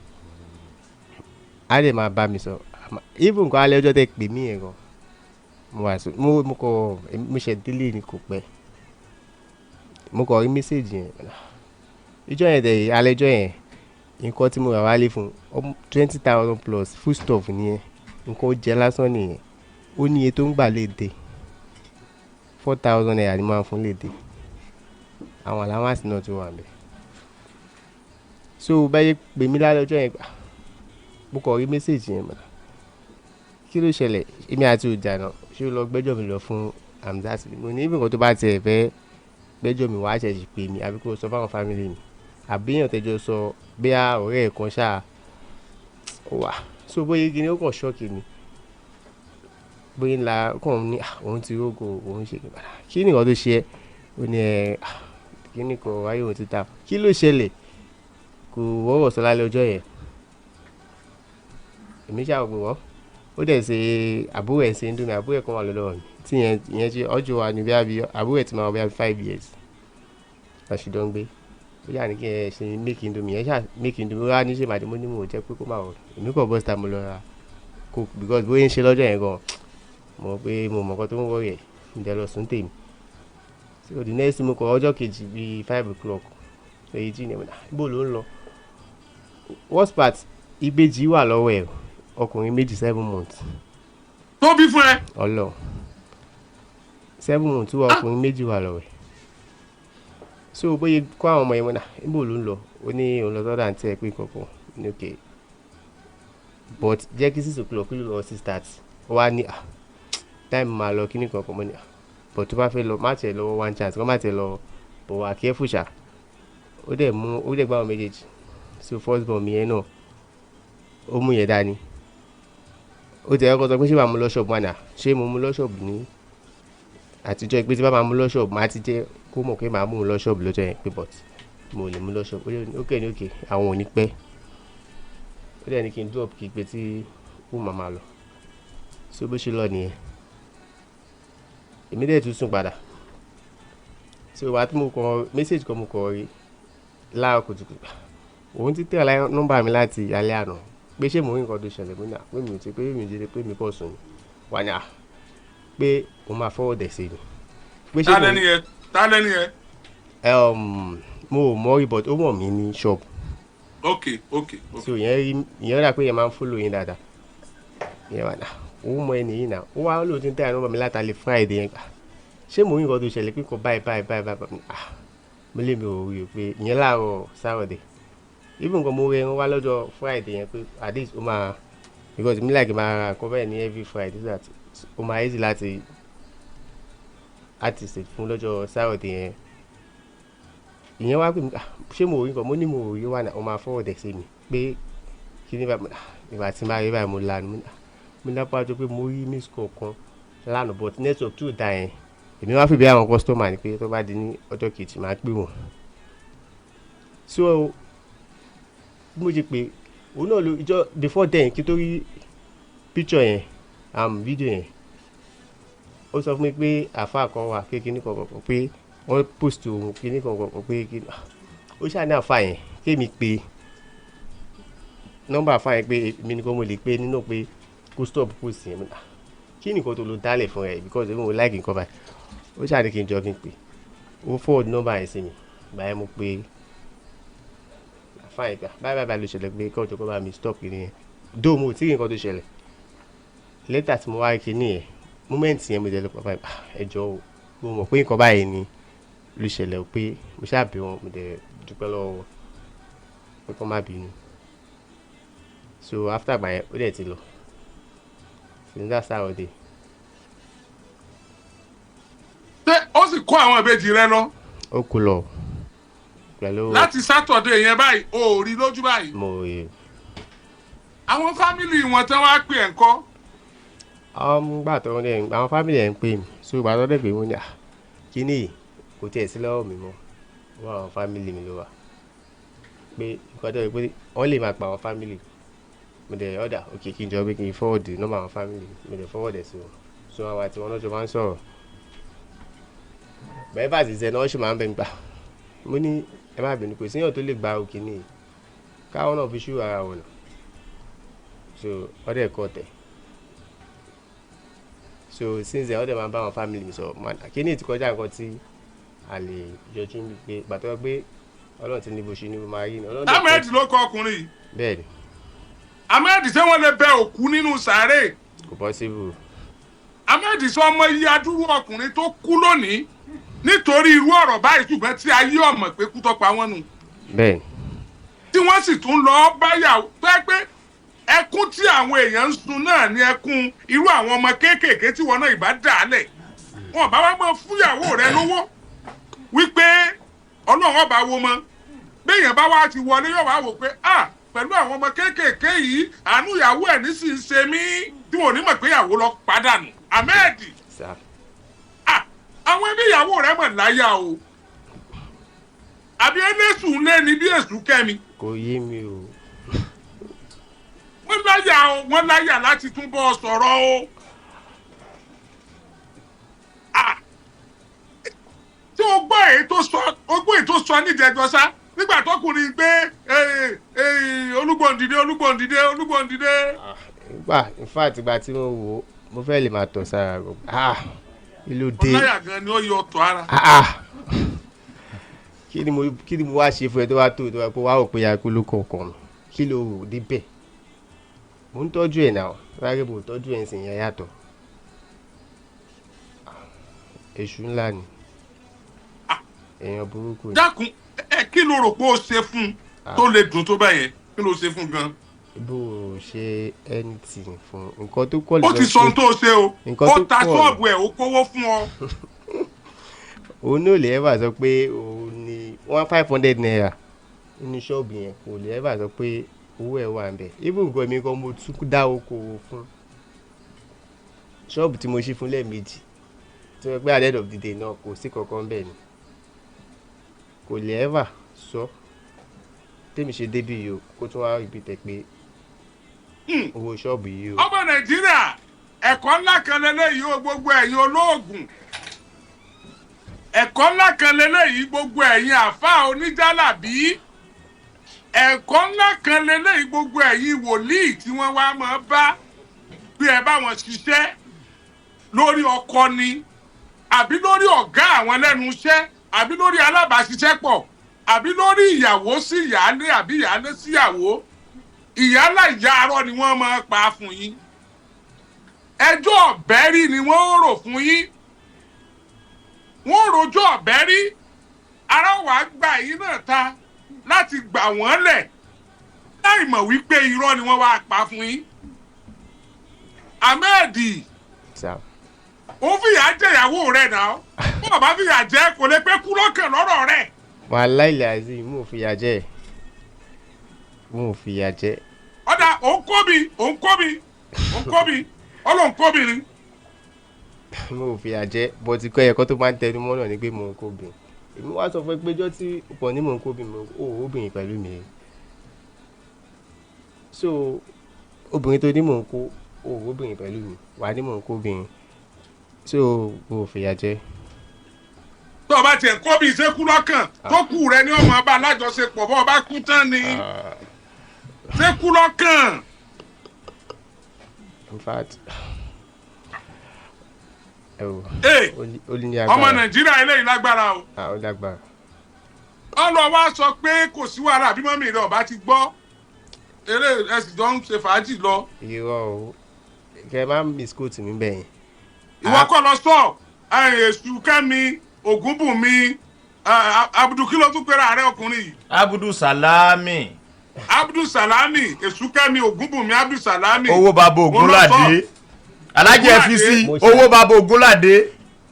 E: Á lè máa bá mi sọ even nǹkan alẹ́ ọjọ́ tẹ́ pè mí yẹn gan, mo wà so mo kọ mo ṣe délé ni, kò pẹ́ mo kọ rí message yẹn ìjọ yẹn dẹ̀. Alẹ́ ọjọ́ yẹn, nǹkan tí mo rà wálé fún 20,000 plus food stuff nìyẹn, nǹkan ó jẹ lásán nìyẹn. Ó ní iye tó ń gbà léde, ₦4,000 ni mo máa ń fún léde. Àwọn allowance náà tún wà níbẹ̀. So bẹ́ẹ̀ pè mí lálẹ́ ọjọ́ yẹn gbà, mo kàn rí message yẹn mọ̀, kí ló ṣẹlẹ̀? Èmi àti ọjà náà, ṣé o lọ gbẹ́jọ́ mi lọ fún Hamzat? Mo ní ibi nǹkan tó bá tiẹ̀ fẹ́ gbẹ́jọ́ mi wàá ṣẹ̀ṣì pè mí, àbí kó o sọ fáwọn family mi, àbí èèyàn tẹ́jọ́ sọ bí a ọ̀rẹ́ ẹ̀ kan ṣáà ó wà. So bóyá igi ni ó kàn shock mi, bóyá ńlá kàn ní, "Ah, òun ti rógo, òun ṣe kí ni nǹkan tó ṣe ẹ́?" Ó ní ẹ kí ni kò wáyé, òun ti ta, kí ló ṣẹlẹ̀? Kò wọ́wọ́ sọ lálẹ́ ọjọ́ yẹn. Èmi ṣáà pè wọ́n, ó dẹ̀ ṣe àbúrò ẹ̀ ṣe ń dùn mí. Àbúrò ẹ̀ kan wà lọ́dọ̀ mi tí yẹn ìyẹn ṣe ọjọ́ wa ní bí i àbúrò ẹ̀ ti máa wọ bí i 5 years àṣìjọ ń gbé. Ó yà ní kí ẹ ṣe make indomie yẹn, ṣáà make indomie. Ó wá ní ṣe màdé, mo ní mo jẹ́ pé kó má wọ̀. Èmi kàn bọ́ síta, mo lọ ra coke, because bóyá ń ṣe lọ́jọ́ yẹn gan, mo mọ̀ pé mo mọ̀ nǹkan tó ń worry ẹ̀. Mo dẹ̀ lọ sùn tèmi. So the next, mo kọ ọjọ́ kejì bíi 5 o'clock èyí tí ní ibo ló ń lọ. Worst part, ìbejì wà lọ́wọ́ ẹ̀, ọkùnrin méjì, 7 months.
C: Tó bí fún ẹ?
E: Ọlọ 7 months wà, ọkùnrin méjì wà lọ́wọ́ ẹ̀. So bóyá kó àwọn ọmọ yẹn, wọn náà ibo ló ń lọ? Ó ní òun lọ sọ́dọ̀ àǹtí ẹ̀ pé kankan ní. Okay, but jẹ́ kí 6 o'clock ló lọ 6:30. Ó wá ní, ah, time máa lọ kíní kankan. Mo ní, ah. But tó bá fẹ́ lọ, má tiẹ̀ lọ one chance kó má tiẹ̀ lọ, but wà careful ṣá. Ó dẹ̀ mú, ó dẹ̀ gbá àwọn méjèèjì. So first born mi yẹn náà, ó mú yẹn dání. Ó ti ẹ̀ kọ́kọ́ sọ pé ṣé màá mú lọ ṣọ́ọ̀bù wà, ṣé mo mú lọ ṣọ́ọ̀bù ní àtijọ́, pé tí bá máa mú lọ ṣọ́ọ̀bù, máa ti jẹ́ kó mọ̀ pé màá mú un lọ ṣọ́ọ̀bù lọ́jọ́ yẹn, pé but mo lè mú lọ ṣọ́ọ̀bù. Ó ní okay, ní okay, àwọn ò ní pẹ́. Ó dẹ̀ ní kí n drop kí pé tí ó máa máa lọ. So bó ṣe lọ nìyẹn. Èmi dẹ̀ tún sùn padà. So ìgbà tí mo kọ message kan, mo kọ rí láàárọ̀ kùtùkùtù, òun ti tẹ̀ láì nọ́mbà mi láti alẹ́ àná, pé ṣé mo rí nǹkan tó ṣẹlẹ̀. Mo ní à, pé mi ò ti, pé mi ò ti, pé mi kò sùn ni. Wà ní à pé òun máa forward ẹ̀ sí mi, pé ṣé
C: Ta
E: mo
C: lẹ́ni yẹn? Ta lẹ́ni yẹn?
E: Mo ò mọ̀ rí, but ó mọ̀ mí ní shop.
C: Ok.
E: So ìyẹn rí, ìyẹn rà pé yẹn máa ń follow yín dáadáa. Ìyẹn wà náà, òun mọ ẹni yìí náà. Ó wá lóò tí ń tẹ̀ nọ́mbà mi látàlẹ́ Friday yẹn gbà, ṣé mo rí nǹkan tó ṣẹlẹ̀, pé kò báyìí báyìí báyìí báyìí. Ah, mo lè mi ò rí o, pé ìyẹn láàárọ̀ Saturday, even nǹkan mo rí ẹran wá lọ́jọ́ Friday yẹn, pé at least ó máa, because mi like máa ra nǹkan bẹ́ẹ̀ ní every Friday, so that ó máa easy láti ṣe fún lọ́jọ́ Saturday yẹn. Ìyẹn wá pè mí, ah, ṣé mo rí nǹkan? Mo ní mo rí. Wà náà, ó máa forward ẹ̀ sí mi, pé kí ní báyìí. Ìgbà tí máa rí báyìí, mo lanu. Mo ní ah, mo ní lápá jọ pé mo rí miss call kan lánàá, but network tó da yẹn, èmi wá fi bí àwọn customer ni pé tó bá di ní ọjọ́ kejì, máa pè wọ́n. So bí mo ṣe pé òun náà ló ìjọ before then, kí tó rí picture yẹn, video yẹn, ó sọ fún mi pé àáfàá kan wà pé kíní kan kan, pé wọ́n post òun kíní kan kan, pé kíní ó ṣáà ní àáfàá yẹn, kémi pé nọ́mbà àáfàá yẹn, pé èmi nìkan mo lè pé nínú, pé kó stop post yẹn. Mo ní, ah, kí nìkan tó ló dálẹ̀ fún ẹ, because èmi ò like nǹkan báyìí. Ó ṣáà ní kí n jọ kí n pè. Ó forward nọ́mbà yẹn sí mi. Ìgbà yẹn mo pé àáfàá yẹn gbà, báyìí báyìí báyìí ló ṣẹlẹ̀, pé kọ́ọ̀tù kó bá mi stop kíní yẹn. Dóò mo ò tí ì rí nǹkan tó ṣẹlẹ̀. Later tí mo wá rí kíní yẹn, moment yẹn, mo jẹ́ lọ pàpà, ẹ jọ̀ọ́ o, mo mọ̀ pé nǹkan báyìí ni ló ṣẹlẹ̀ o, pé mo ṣáà bí wọn, mo dẹ̀ dúpẹ́ lọ́wọ́ wọn pé kó má bínú. So after ìgbà yẹn, ó dẹ̀ ti lọ since that Saturday.
C: Ṣé ó sì kó àwọn ìbejì rẹ lọ?
E: Ó kú lọ pẹ̀lú.
C: Láti Saturday yẹn báyìí, o ò rí lójú báyìí?
E: Mo rí.
C: Àwọn family wọn tán wá pè ẹ̀ ń kọ́?
E: Gbà tó ń dẹ̀ àwọn family ẹ̀ ń pè mí. So ìgbà tó dẹ̀ pé, wọ́n ní à, kíní yìí kò tiẹ̀ sí lọ́wọ́ mi mọ́, wọ́n àwọn family mi ló wà, pé nǹkan tó yẹ pé wọ́n lè máa pa àwọn family. Mo dẹ̀ order, ok, kí n jọ pé kí n forward nọ́mbà àwọn family. Mo dẹ̀ forward ẹ̀ sí wọn. So àwọn àti wọn lọ́jọ́ máa ń sọ̀rọ̀ bẹ́ẹ̀ bá ti zẹ̀ náà, wọ́n sì máa ń bẹ̀ mí gbà. Mo ní ẹ má bínú, kò síyàn tó lè gba òkè ní káwọn náà fi ṣú ara wọn nà. So wọ́n dẹ̀ kọ́ tẹ̀. So since then, wọ́n dẹ̀ máa ń bá àwọn family mi sọ̀rọ̀. Mo ní kíní ti kọjá nǹkan tí a lè yọjú pé gbàtọ́ pé Ọlọ́run ti ní bó ṣe ní bó máa rí ni Ọlọ́run dẹ̀.
C: Ahmed ló kọ ọkùnrin yìí?
E: Bẹ́ẹ̀ ni.
C: Ahmed, ṣé wọ́n lè bẹ òkú nínú sàárè?
E: Kò possible.
C: Ahmed, sọ ọmọ iye adúrú ọkùnrin tó kú lónìí nítorí irú ọ̀rọ̀ báyìí, ṣùgbọ́n tí ayé ọmọ pé kú tọpa wọn nù,
E: Bẹ́ẹ̀ ni.
C: tí wọ́n sì tún lọ báyàwó tó yẹ pé ẹkún tí àwọn èèyàn ń sun náà ní ẹkún irú àwọn ọmọ kéékèèké tí wọn náà ìbá dà á lẹ̀, wọn bá wá mọ fúyàwó rẹ lówó wípé Ọlọ́run ọba wo mọ béèyàn bá wá ti wọlé, yóò wá wò pé ah, pẹ̀lú àwọn ọmọ kéékèèké yìí, àánú ìyàwó ẹ̀ ní sì ń ṣe mí, tí wọn ò ní mọ̀ pé ìyàwó lọ pàdánù. Ahmed.
E: Sá.
C: Ah, àwọn ẹbí ìyàwó rẹ mọ̀ láyà o, àbí ẹlẹ́sùn lé ní bí èṣù kẹ́mi?
E: Kò yé mi o.
C: Wọ́n láyà o, wọ́n láyà láti tún bọ́ ọ sọ̀rọ̀ o. Ah, tí o gbọ́ èyí tó sọ, o gbọ́ èyí tó sọ níjẹ̀jọ́ sá, nígbà tọkùnrin gbé Olúgbòǹdìdé, Olúgbòǹdìdé, Olúgbòǹdìdé.
E: Gbà, in fact, ìgbà tí mo wò ó, mo fẹ́ lè máa tọ̀ sára. Ah, kí ló dé?
C: Wọ́n láyà gan ni, ó yọ ọ̀tọ̀ ara.
E: Ah ah, kí ni mo wá ṣe fún ẹ tó wá tó wá pé wá ò pé ya kú ló kọ̀ọ̀kan mi? Kí ló rò débẹ̀? Mo ń tọ́jú ẹ̀ náà rárí, mo ń tọ́jú ẹ̀ ń sìn yẹn yàtọ̀. Èṣù ńlá ni, èèyàn burúkú ni.
C: Dákun ẹ, kí ló rò pé ó ṣe fún un tó lè dùn tó báyẹn? Kí ló ṣe fún un gan?
E: Bó o ṣe anything fún nǹkan tó kọ́ lè
C: Ó ti sọ ohun tó ṣe o.
E: Nǹkan
C: Ó
E: tó
C: ta
E: pọ̀.
C: ṣọ́ọ̀bù ẹ̀, ó kówó fún ọ.
E: Òun náà lè ever sọ pé òun ní one ₦500 nínú ṣọ́ọ̀bù yẹn, kò lè ever sọ pé owó ẹ̀ wà ń bẹ̀. Even gan, èmi gan mo tún dá okòwò fún ṣọ́ọ̀bù tí mo ṣí fún lẹ́ẹ̀mejì, tí wọ́n pé at the end of the day náà, kò sí kankan bẹ́ẹ̀ ni. Kò lè ever sọ tèmi ṣe débí yìí o, kó tún wá repeat ẹ̀ pé owó ṣọ́ọ̀bù yìí o.
C: Ọmọ Nàìjíríà, ẹ̀kọ́ ńlá kan lélẹ́yìí o, gbogbo ẹ̀yin olóògùn. Ẹ̀kọ́ ńlá kan lélẹ́yìí, gbogbo ẹ̀yin àáfàá oníjàlábí. Ẹ̀kọ́ ńlá kan lélẹ́yìí, gbogbo ẹ̀yin wòlíì tí wọ́n wá máa bá bí ẹ bá wọn ṣiṣẹ́ lórí ọkọ ni, àbí lórí ọ̀gá àwọn lẹ́nu iṣẹ́, àbí lórí alábàáṣiṣẹ́pọ̀, àbí lórí ìyàwó sí ìyáálé, àbí ìyáálé síyàwó. Ìyálà ìyá arọ ni wọ́n máa pa fún yín, ẹjọ́ ọ̀bẹ́rí ni wọ́n rò fún yín, wọ́n rojọ́ ọ̀bẹ́rí. Ara wàá gba yín náà ta láti gbà wọ́n lẹ̀, láì mọ̀ wípé irọ́ ni wọ́n wá pa fún yín. Ahmed,
E: Sir.
C: ó fìyà jẹ ìyàwó rẹ̀ náà. Bó bàbá fìyà jẹ, kò lè pé kú lọ́kàn lọ́rọ̀ rẹ̀.
E: Wàláì làzim, mo fìyà jẹ, mo fìyà jẹ.
C: Ọ̀dà, òun kó mi, òun kó mi, òun kó mi, ọlọ́run kó mi ni.
E: Mo fìyà jẹ, but ikọ́ ẹ̀kọ́ tó máa ń tẹnu mọ́ náà ni pé mò ń kó obìnrin. Èmi wá sọ fún ẹ pé ọjọ́ tí pọ̀ ní mò ń kó obìnrin, mò ń kó obìnrin pẹ̀lú mi. So obìnrin tó ní mò ń kó, ó obìnrin pẹ̀lú mi, wà ní mò ń kó obìnrin, so mo fìyà jẹ.
C: Tó o bá tiẹ̀ kó bí ìṣekú lọ́kàn tó kù rẹ ní ọmọ ọba alájọṣepọ̀, bọ́ ọ bá kú tán ni ṣekú lọ́kàn.
E: In fact, ẹ wò,
C: Ee,
E: ó ní agbára.
C: Ọmọ Nàìjíríà, eléyìí lágbára o.
E: Ah, ó lágbára.
C: Ọlọ́ wa sọ pé kò sí wàhálà bí mummy rẹ̀ ọba ti gbọ́ eré, ẹ̀sìn jọ ń ṣe fàájì lọ.
E: Irọ́ o, kẹ má misquote mi bẹ́ẹ̀ yẹn.
C: Ìwọ kọ́ lọ sọ Èṣù Kẹ́mi Ògúnbùnmi Abudu, kí ló tún pera ààrẹ ọkùnrin yìí?
D: Abudu Salami.
C: Abdul Salami, Èṣù Kẹ́mi Ògúnbùnmi Abdul Salami.
D: Owó bàbá Ògúnládé, alájẹ
C: Ògúnládé.
D: FCC, owó bàbá Ògúnládé.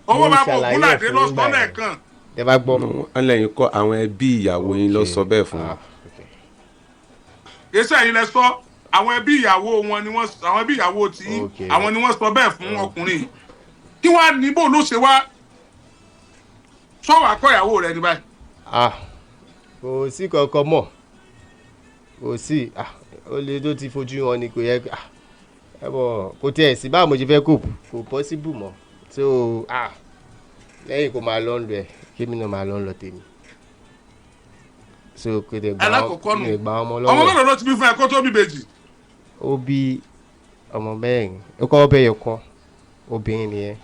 C: Owó
E: Mo
C: bàbá
E: ṣàlàyé
C: Ògúnládé
E: ẹ̀
C: lọ
E: fún
C: sọ
E: yín gbà yẹn.
C: lẹ́ẹ̀kan.
E: Tẹ bá gbọ́.
G: Wọ́n lẹ́yìn kọ́, àwọn ẹbí ìyàwó yín lọ sọ bẹ́ẹ̀ fún
E: Ah,
G: wọn.
E: okay.
C: Kìí ẹ̀yin lẹ sọ, àwọn ẹbí ìyàwó wọn ni wọ́n, àwọn ẹbí ìyàwó tí àwọn ni wọ́n sọ bẹ́ẹ̀ fún ọkùnrin yìí. Kí wàá níbò ló ṣe wá sọ̀wọ́ akọ ìyàwó rẹ ní báyìí?
E: Ah, kò sí kankan mọ́, kò sí. Ah, ó lè tó ti fojú wọn ni, kò yẹ. Ah, ẹ bọ̀, kò tiẹ̀ sí báwo mo ṣe fẹ́ kó, kò possible mọ́. So ah, lẹ́yìn kó máa lọ ń lọ ẹ̀, kémi náà máa lọ ń lọ tèmi, so kò dẹ̀ gbà
C: Alákọ̀ọ́kọ́ nù.
E: lè gba ọmọ
C: Ọmọ
E: lọ́wọ́ ẹ̀.
C: mélòó ló ti bí fún ẹ kó tó bí bèjì?
E: Ó bí ọmọ mẹ́rin. Ó kọ́ bẹ́ẹ̀ kan, obìnrin nìyẹn.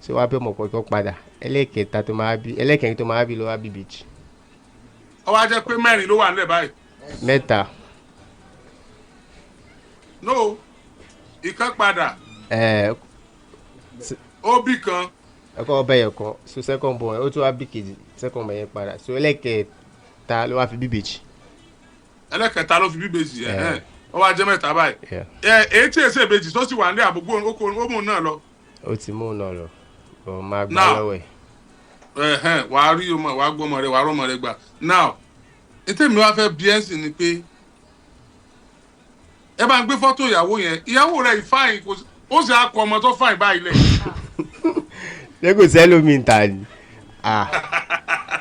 E: So wá bẹ́ ọmọ kọ̀ọ̀kan padà, ẹlẹ́kẹta tó máa bí, ẹlẹ́kẹrin tó máa bí ló wá bí bèjì.
C: Ó wá jẹ́ pé mẹ́rin ló wà nílẹ̀ báyìí?
E: Mẹ́ta.
C: No, ìkan padà.
E: Ẹ̀.
C: Ó bí kan.
E: Ẹkọ bẹ́ẹ̀ kan, so second born, ó tún wá bí kejì, second born yẹn padà, so ẹlẹ́kẹta ló wá fi bí bèjì.
C: Ẹlẹ́kẹta ló fi bí bèjì ẹ̀, ó wá jẹ́ mẹ́ta báyìí.
E: Yeah.
C: Ẹ èyí tí èsì ìbejì tó sì wà nílẹ̀, àbúgbò ó mú un náà lọ.
E: Ó ti mú un náà lọ, ọ̀ máa gbà
C: Now.
E: lọ́wọ́ ẹ̀.
C: Ẹ̀hẹ́n, wàá rí ọmọ, wàá gbọ́ ọmọ rẹ, wàá rọ́mọ rẹ gbà. Now, ètò mi wá fẹ́ bí ẹ́ sì ni pé ẹ bá ń gbé fọ́tò ìyàwó yẹn. Ìyàwó rẹ̀ ìfáyín kò sí, ó sì á kọ ọmọ tó fáyín báyìí lẹ̀.
E: Ṣé kò sẹ́lómi ta ni? Ah,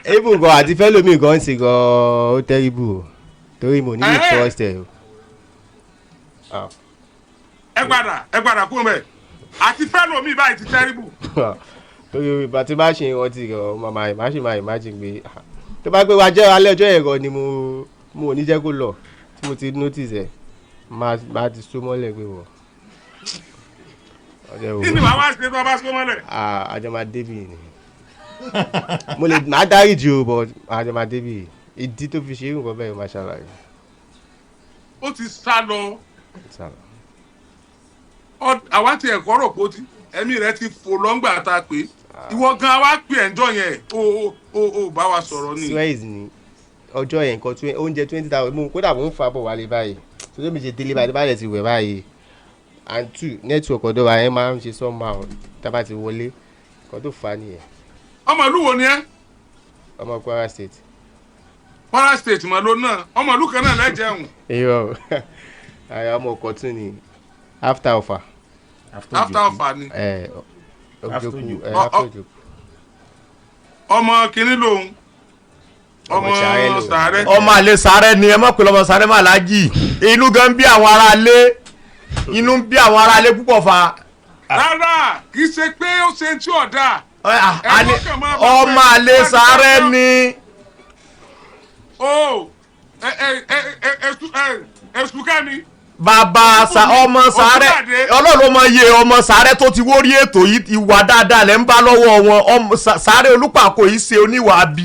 E: even gan àti fẹ́lómi gan ṣe gan, ó terrible o, torí mo ní lè trust ẹ o. Ah.
C: Ẹ padà, ẹ padà kúrò mẹ́, àti fẹ́lómi báyìí ti terrible.
E: Torí ìgbà tí bá ṣe ìrántí gan, máa máa ṣe máa imagine pé ah, tó bá pé wá jẹ́ alẹ́ ọjọ́ yẹn gan ni mo ò ní jẹ́ kó lọ, tí mo ti notice ẹ̀, máa ti so mọ́lẹ̀ pé wọ̀ ọjọ́
C: Kí ni wàá wá ṣe tó bá so mọ́lẹ̀?
E: Ah, àjọ máa débì ni, mo lè máa dáríjì o, but àjọ máa débì. Ìdí tó fi ṣe irú nǹkan bẹ́ẹ̀, máa ṣàlàyé.
C: Ó ti sá lọ.
E: Sálọ.
C: Àwa ti ẹ̀kọ́ rò pé ó ti ẹ̀mí rẹ̀ ti fò lọ́ngbà tá a pè é. Ìwọ gan wa pè ẹ̀ ńjọ́ yẹn, ó bá wa sọ̀rọ̀ ni.
E: Suez ni ọjọ́ yẹn, nǹkan oúnjẹ 20,000 mo kódà mo ń fa bọ̀ wálé báyìí, tó tó mi ṣe délé báyìí, tó bá dẹ̀ ti wẹ̀ báyìí, and two, network ọ̀dọ̀ wa yẹn máa ń ṣe somehow tá a bá ti wọlé, nǹkan tó fà á nìyẹn.
C: Ọmọ ìlú wo ni ẹ?
E: Ọmọ Kwara State.
C: Kwara State mọ̀ ló náà, ọmọ ìlú kan náà lẹ́jẹ̀hún.
E: Irọ́, àyà ọmọ Ọ̀kọ̀tún ni, after Ọ̀fà.
C: After Ọ̀fà ni.
E: Ẹ
B: After
E: Ojoku
B: Ojoku.
E: ẹ after Ojoku.
C: Ọmọ kìnínní lòun, ọmọ
E: Ọmọ Sàárẹ̀ lòun.
C: Sàárẹ̀.
D: Ọmọ àlè sàárẹ̀ ni, ẹ mọ̀ pé lọ́mọ sàárẹ̀ mà lájì. Inú gan bí àwọn ará ilé, inú ń bí àwọn ará ilé púpọ̀ fa.
C: Rárá, kì í ṣe pé ó ṣe tí ọ̀dà.
D: Ẹ, ọmọ àlè sàárẹ̀ ni.
C: Ó ẹ ẹ ẹ ẹ ẹ ẹsùn kẹ́mi.
D: Bàbá sa ọmọ sàárẹ̀.
C: Ògúnládé.
D: Ọlọ́run mọ iye ọmọ sàárẹ̀ tó ti wórí ètò yìí, ìwà dáadáa lẹ́ ń bá lọ́wọ́ wọn. Ọmọ sàárẹ̀ olùpàkó yìí ṣe oníwà bí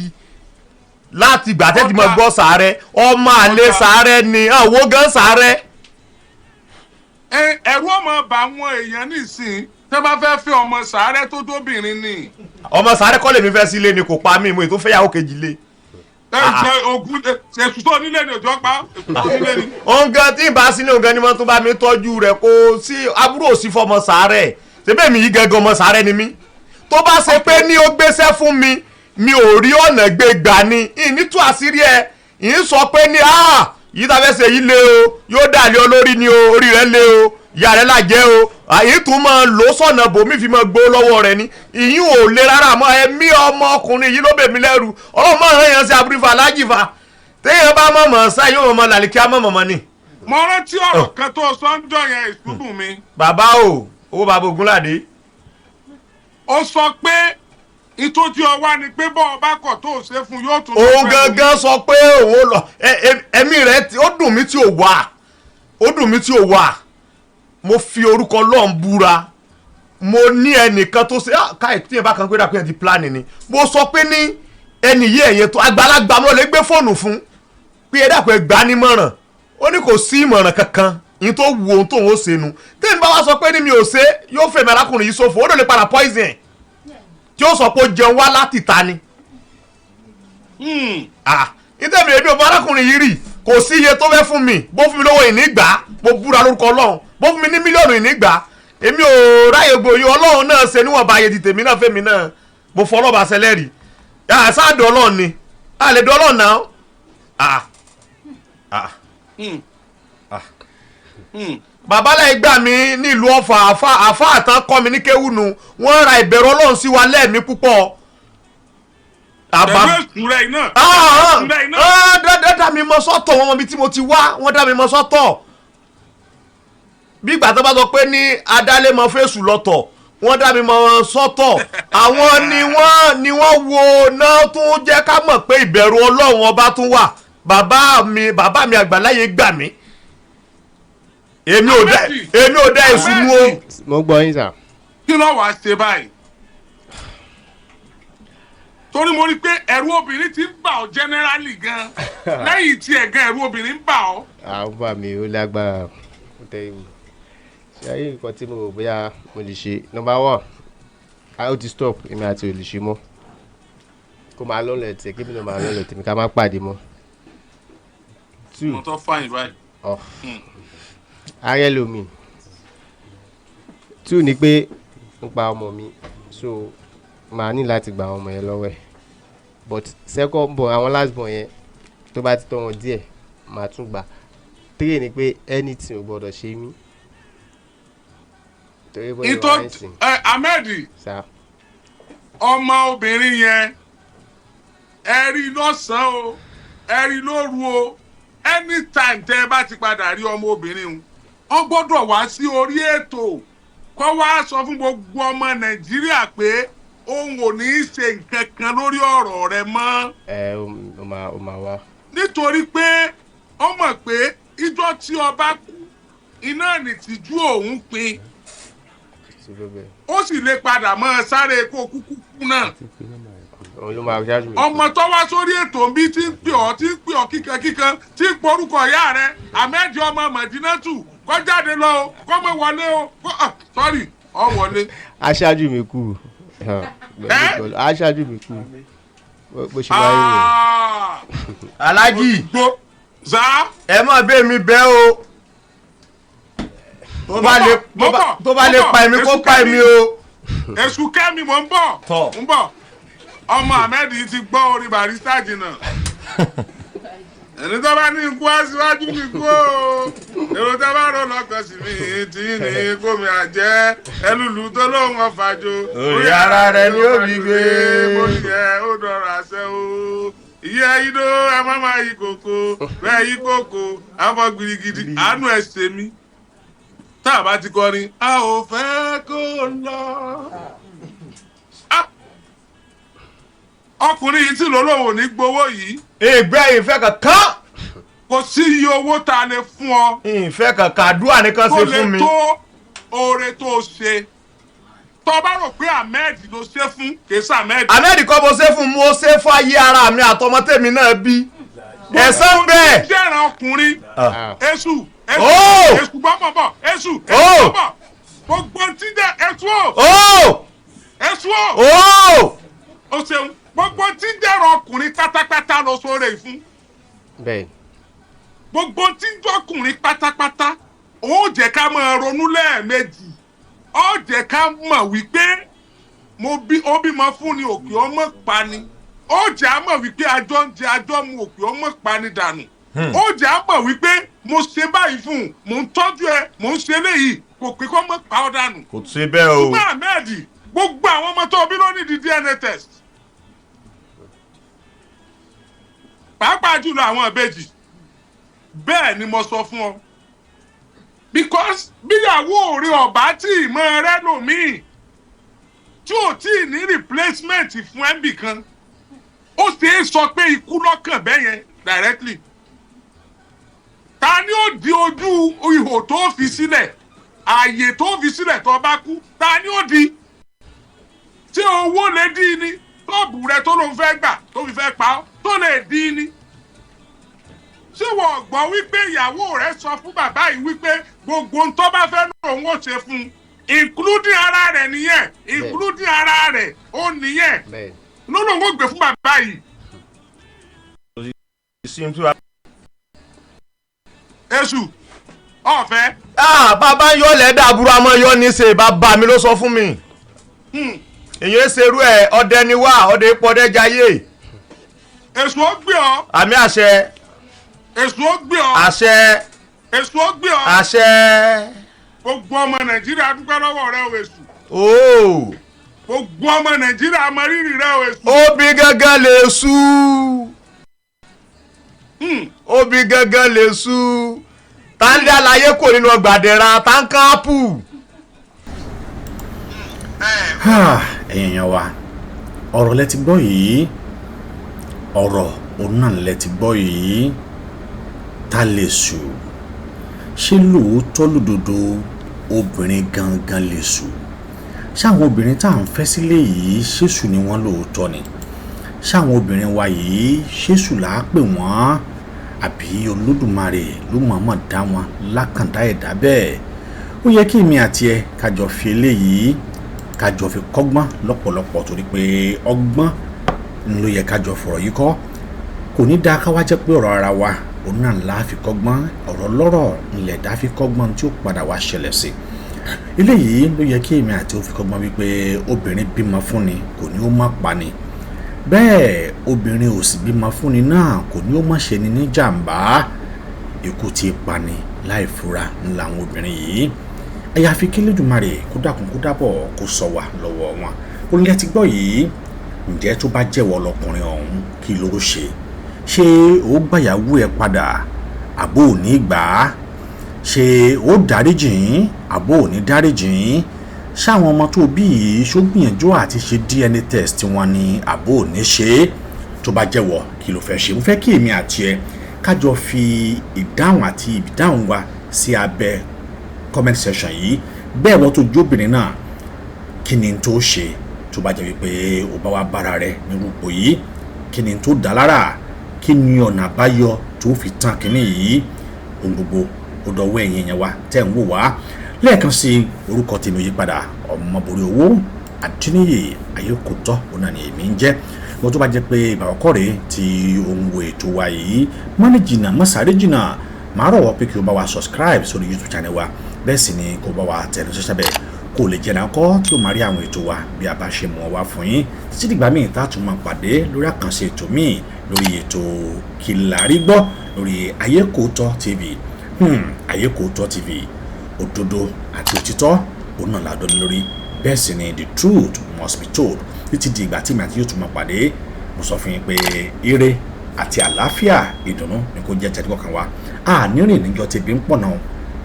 D: láti ìgbà tẹ́tí mọ́ gbọ́ sàárẹ̀ ọmọ àlè
C: Ọ̀dà.
D: sàárẹ̀ ni àwo gan sàárẹ̀.
C: Ẹ ẹ̀rú ọmọ bá àwọn èèyàn nísìnyí tẹ́ bá fẹ́ fẹ́ ọmọ Sàárẹ̀ tó tóbìnrin ni.
D: Ọmọ sàárẹ̀ kọ́ lèmi fẹ́ sílé ni, kò pa mí, mo ètò fẹ́yàwó kejì lé.
C: Ẹ ṣe ogun ẹ̀sùn tó nílé ni òjò pa, ẹ̀sùn tó nílé ni.
D: Òun gan tí n bá sílé, òun gan ni wọ́n tún bá mi tọ́jú rẹ̀. Kó sí àbúrò sí fọmọ sàárẹ̀ ṣebí mi yìí gangan ọmọ sàárẹ̀ ni mí. Tó bá ṣe pé ní ó gbéṣẹ́ fún mi, mi ò rí ọ̀nà gbé gbà ni ìní tú àṣírí ẹ̀ ìní sọ pé ní yìí tá a fẹ́ ṣe yìí lé o, yóò dàlẹ́ olórí ni o, orí rẹ̀ lé o, ìyá rẹ̀ làjẹ́ o, àyè tún máa lò ó sọ̀nà bòmí fi máa gbó lọ́wọ́ rẹ̀ ni. Ìyín ò le rárá mọ́. Ẹ̀mí ọmọkùnrin yìí ló bẹ̀ mí lẹ́rù. Ọlọ́run máa rán yẹn sí abúrífà alájìfà téèyàn bá mọ̀ mọ̀ sáà yóò mọ̀ làlìkí á mọ̀ mọ̀ mọ̀ ni.
C: Mo rántí ọ̀rọ̀ kan tó sọ ń jọ yẹn, ìṣubú mi.
D: Bàbá o, owó bàbá Ògúnládé.
C: Ó sọ pé ìtọ́jú ọwá ni pé bọ́ ọba kọ̀ tó ṣe fún yóò tún.
D: Òun gangan sọ pé òun ò lọ. Ẹ̀mí rẹ̀ ó dùn mí tí ò wà, ó dùn mí tí ò wà. Mo fi orúkọ Ọlọ́run búra, mo ní ẹnìkan tó ṣe káì tí ẹ bá kan pé dàpé ẹ ti plan ni. Mo sọ pé ní ẹnì yìí ẹ̀yẹ tó àgbàlagbà mo lè gbé fóònù fún pé ẹ dàpọ̀ ẹ gbà á nímọ̀ràn. Ó ní kò sí ìmọ̀ràn kankan, ìyẹn tó wù ohun tóun ó ṣe nu. Tẹ́mi bá wá sọ pé ní mi ò ṣe, yóò fẹ̀mí arákùnrin yìí ṣòfò. Ó lè padà poison ẹ̀ tí ó sọ pé ó jẹun wá láti ta ni. Nítorí èmi ò bá arákùnrin yìí rì, kò sí iye tó fẹ́ fún mi. Bó fún mi lówó ìní gbà á, mo búra lórúkọ Ọlọ́run. Bó fún mi ní mílíọ̀nù ìní gbà á. Èmi ò ráyè gbòòyò. Ọlọ́run náà ṣe níwọ̀nba ayé ti tèmi náà fẹ́mi náà. Mo fọ ọlọ́ba sẹlẹ́rì sáàdù Ọlọ́run ni àlejò Ọlọ́run náà. Babaláyé gbà mí nílùú Ọ̀fà, àfa àfa àtàn kọ́ mi ní kéwùnù, wọ́n ra ìbẹ̀rù Ọlọ́run sí wa lẹ́ẹ̀mí púpọ̀.
C: Pẹ̀lú èsù rẹ̀ iná. Èsù rẹ̀ iná.
D: Dá mi mọ sọ́tọ̀ wọn, mọ ibi tí mo ti wá, wọ́n dá mi mọ sọ́tọ̀. Bí ìgbà tó bá sọ pé ní adálé mọ fèsù lọ́tọ̀, wọ́n dá mi mọ sọ́tọ̀. Àwọn ni wọ́n wo náà tún jẹ́ ká mọ̀ pé ìbẹ̀rù Ọlọ́run ọba tún wà. Bàbá mi àgbàláyé gbà mí. Èmi ò dá èṣù mú o.
E: Mo gbọ́ yín, sà.
C: Kí ló wàá ṣe báyìí? Torí mo rí i pé ẹ̀rù obìnrin ti ń bà ọ́ generally gan, lẹ́yìn tí ẹ̀ gan ẹ̀rù obìnrin ń bà ọ́.
E: Àwọn bá mi ó lágbára, ó tẹ́ ìwò ṣe ayé. Nǹkan tí mo rò bóyá mo lè ṣe, number one, a ó ti stop, èmi àti ò lè ṣe mọ́. Kó máa lọ́lẹ̀ tẹ̀, kí mi náà máa lọ́lẹ̀ tèmi, ká má pàdé mọ́. Two,
C: Mo tọ́ fáyìn báyìí.
E: Ọ ààrẹ lomi. Two ni pé nípa ọmọ mi, so màá ní láti gba àwọn ọmọ yẹn lọ́wọ́ ẹ̀, but second born, àwọn last born yẹn, tó bá ti tọ́ wọn díẹ̀, màá tún gbà. Three ni pé anything ò gbọ́dọ̀ ṣe mí torí bóyá
C: ìtọ́
E: wà ń sìn.
C: Ẹ Ahmed.
E: Sá.
C: Ọmọ obìnrin yẹn, ẹ rí lọ́sàn-án o, ẹ rí lóru o, anytime tẹ́ ẹ bá ti padà rí ọmọ obìnrin o, ó gbọ́dọ̀ wá sí orí ètò kó wá sọ fún gbogbo ọmọ Nàìjíríà pé òun ò ní í ṣe nǹkan kan lórí ọ̀rọ̀ rẹ̀ mọ́.
E: Ẹ ó máa wá.
C: Nítorí pé ó mọ̀ pé ìjọ tí ọba kú iná nìtìjú òun pin.
E: Sí bẹ́ẹ̀.
C: Ó sì lè padà mọ́ sáré kó kúkú kú náà.
E: Òun ló máa ṣáájú mi.
C: Ọmọ tó wá sórí ètò ń bí tí ń pè ọ́, tí ń pè ọ́ kíkankíkan, tí ń porúkọ ìyá rẹ̀, Ahmed ọmọ Mọ̀dínátù, kó jáde lọ o, kó mọ̀ wọlé o, kó sorry, ọ wọlé.
E: Aṣáájú mi kú.
C: Ẹ́?
E: Aṣáájú mi kú bó ṣe wáyé nìyẹn.
D: Alájì.
C: Gbó zá.
D: Ẹ má bẹ́ẹ̀ mi bẹ́ o. Tó bá lè
C: Mo bọ̀,
D: tó bá lè
C: mo bọ̀,
D: pa èmi, kó
C: Èṣù
D: pa
C: kẹ́mi.
D: èmi o.
C: Èṣù kẹ́mi, mò ń bọ̀.
D: Tọ́.
C: Ń bọ̀. Ọmọ Ahmed yìí ti gbọ́ orin Barrister jìnnà. Ẹni tó bá ní ikú á síwájú mi kú o, èrò tó bá rọ lọ́kàn sí mi tí ní kó mi àjẹ́ ẹlùlù tó lóun ọ̀fàjò.
D: Orí ara rẹ̀ ni ó fi gbé.
C: Mo yẹ ó dọ̀rọ̀ àṣẹ o, ìyá idó ẹ má má yí kòkó bẹ́ẹ̀ yí kòkó àfọ gidigidi àánú ẹ̀ ṣe mí. Tá a bá ti kọrin a ò fẹ́ kó lọ. Ah! Ọkùnrin yìí tí lólóhùn ní gbowó yìí.
D: Ìgbẹ́ ìfẹ́ kankan.
C: Kò sí iye owó tá a lè fún ọ.
D: Ìfẹ́ kankan, àdúrà nìkan
C: tó
D: ṣe
C: lè
D: fún mi.
C: tó oore tó o ṣe. Tó o bá rò pé Ahmed ló ṣe fún, kìí ṣe Ahmed.
D: Ahmed kọ́ mo ṣe fún, mo ṣe fún ayé ara mi àtọmọ tèmi náà bí. Ẹ̀san bẹ́ẹ̀.
C: Jẹ́ràn ọkùnrin. Èṣù, èṣù,
D: Oh!
C: èṣù gbọ́mọ̀ bọ̀, èṣù, èṣù
D: Oh!
C: gbọ́mọ̀. Gbogbo tí jẹ́ èṣù o,
D: Ó
C: èṣù o,
D: ó
C: o ṣeun. Gbogbo tí jẹ́ràn ọkùnrin pátápátá ló sóore fún.
E: Bẹ́ẹ̀.
C: Gbogbo tí ń jọkùnrin pátápátá, ó jẹ́ ká máa ronú lẹ́ẹ̀mejì, ó jẹ́ ká mọ̀ wípé mo bí ó bímọ fún ni òkè ọmọ pa ni, ó jẹ́ á mọ̀ wípé àjọ ń jẹ àjọ mu òkè ọmọ pa ni dànù, ó jẹ́ á mọ̀ wípé mo ṣe báyìí fún un, mò ń tọ́jú ẹ, mò ń ṣe eléyìí, kò pé kó mọ̀ pa ọ́ dànù.
D: Kò ṣe bẹ́ẹ̀ o.
C: Ṣùgbọ́n Ahmed, gbogbo àwọn ọmọ tó bí ló ní di DNA test, pàápàá jùlọ àwọn ìbejì. Bẹ́ẹ̀ ni mo sọ fún ọ, because bíyàwó rẹ ọ̀bá tí ìmọ̀ rẹ lòmíì tí ò tí ì ní replacement fún ẹ́ńbì kan, ó ṣe é sọ pé ikú lọ́kàn bẹ́ẹ̀ yẹn directly. Ta ni ó di ojú ihò tó fi sílẹ̀, ààyè tó fi sílẹ̀ tó bá kú? Ta ni ó di tí owó lè dí ni tọ́ọ̀bù rẹ tó ló ń fẹ́ gbà tó fi fẹ́ pa ọ́ tó lè dí ni? Ṣé wọ́n gbọ́ wípé ìyàwó rẹ sọ fún bàbá yìí wípé gbogbo ohun tó bá fẹ́ lòun ó ṣe fún un, including ara rẹ̀ nìyẹn, including ara rẹ̀ ó nìyẹn?
E: Bẹ́ẹ̀.
C: Ló lòun ó gbé fún bàbá yìí. Èṣù ọ̀fẹ́.
D: Ah, bàbá ń yọ lẹ́dà àbúrò àmọ́ yọ ní ṣe bàbá mi ló sọ fún mi. Èyí ń ṣerú ẹ̀, ọdẹ ni wá, ọdẹ pọdẹ jayé.
C: Èṣù ó gbé ọ.
D: Àmì àṣẹ.
C: Èṣù ó gbé ọ.
D: Àṣẹ.
C: Èṣù ó gbé ọ.
D: Àṣẹ.
C: Gbogbo ọmọ Nàìjíríà dúpẹ́ lọ́wọ́ rẹ o, Èṣù.
D: Ooo.
C: Gbogbo ọmọ Nàìjíríà mọ rírì rẹ o, Èṣù.
D: Obì gángan lè sú. Obì gángan lè sú. Tá ń dé àlàyé kò nínú ọgbà àdẹ̀ra tá ń kán ápù.
B: Ẹ̀yin èèyàn wa, ọ̀rọ̀ lẹ ti gbọ́ yìí, ọ̀rọ̀ òun náà lẹ ti gbọ́ yìí. Ta lè sù? Ṣé lóòótọ́ lódodo obìnrin gangan lè sù? Ṣáwọn obìnrin tá à ń fẹ́ sílé yìí, ṣèṣù ni wọ́n lóòótọ́ ni? Ṣáwọn obìnrin wa yìí, ṣèṣù là á pè wọ́n, àbí Olódùmarè ló mọ̀ọ́mọ̀ dá wọn lákàndá ẹ̀dá bẹ́ẹ̀? Ó yẹ kí èmi àti ẹ kájọ fi eléyìí kájọ fi kọ́gbọ́n lọ́pọ̀lọpọ̀, torí pé ọgbọ́n ló yẹ kájọ fọ̀rọ̀ yìí kọ́. Kò ní dáa ká wá jẹ́ pé ọ̀rọ̀ ara wa òun náà la fi kọ́gbọ́n, ọ̀rọ̀ lọ́rọ̀ ńlẹ̀ dá fi kọ́gbọ́n tí ó padà wá ṣẹlẹ̀ sí. Eléyìí ló yẹ kí èmi àti ó fi kọ́gbọ́n wípé obìnrin bímọ fúnni kò ní ó má pa ni, bẹ́ẹ̀ obìnrin ò sì bímọ fúnni náà kò ní ó má ṣe ni ní jàǹbá. Ikú ti pa ni láì fura ńlá àwọn obìnrin yìí. Àyàfi kí Elédùmarè kó dákun kó dábọ̀ kó sọ wá lọ́wọ́ wọn. Onílẹ̀ ti gbọ́ yìí. Ǹjẹ́ tó bá jẹ́wọ́ lọkùnrin ọ̀hún, kí ló ṣe? Ṣé ó gbàyàwó ẹ̀ padà àbó ò ní gbà á? Ṣé ó dáríjìn àbó ò ní dáríjìn? Ṣáwọn ọmọ tó bí yìí, ṣó gbìyànjú àti ṣe DNA test wọn ni àbó ò ní ṣe é? Tó bá jẹ́wọ́, kí ló fẹ́ ṣe? Mo fẹ́ kí èmi àti ẹ kájọ fi ìdáhùn àti ìdáhùn wa sí abẹ́ comment section yìí. Bẹ́ẹ̀ wọ́n tó jóbìnrin náà, kí ni tó ṣe tó bá jẹ́ wípé o bá wá bára rẹ nírú ipò yìí? Kí ni tó dá lára? Kí ni ọ̀nà àbáyọ tó fi tán kínní yìí? Ohun gbogbo ó dọwọ́ ẹ̀yin yẹn wá tẹ̀ ń wò wá. Lẹ́ẹ̀kan sí, orúkọ tèmi ò yí padà, Ọmọbórí Owó Àdínníyè Ayékòótọ́ òun náà ni èmi ń jẹ́. Wọ́n tó bá jẹ́ pé ìgbà àkọ́kọ́ rèé tí òun wo ètò wa yìí, má ní jìnnà, má sáré jìnnà, màá rọ̀ wọ́ pé kí o bá wa subscribe sórí YouTube channel wa. Bẹ́ẹ̀ sì ni kó bá wa tẹ̀ lọ sọ́sẹ́ bẹ́ẹ̀. Kó lè jẹ́ náà kọ́ tí o máa rí àwọn ètò wa bí a bá ṣe mú ọ wá fún yín títí dìgbà míì tá a tún máa pàdé lórí àkànṣe ètò míì lórí ètò Kí la rí gbọ́ lórí Ayékòótọ́ TV. Ayékòótọ́ TV, òdodo àti òtítọ́ òun náà la dọ́ lórí. Bẹ́ẹ̀ sì ni, the truth must be told. Títí di ìgbà tí mi àti yóò tún máa pàdé, mo sọ fún yín pé ire àti àlàáfíà, ìdùnnú ni kò jẹ́ tẹ́tí kọ̀ọ̀kan wa. Àní rìn níjọ́ tẹ̀bí ń pọ̀nà,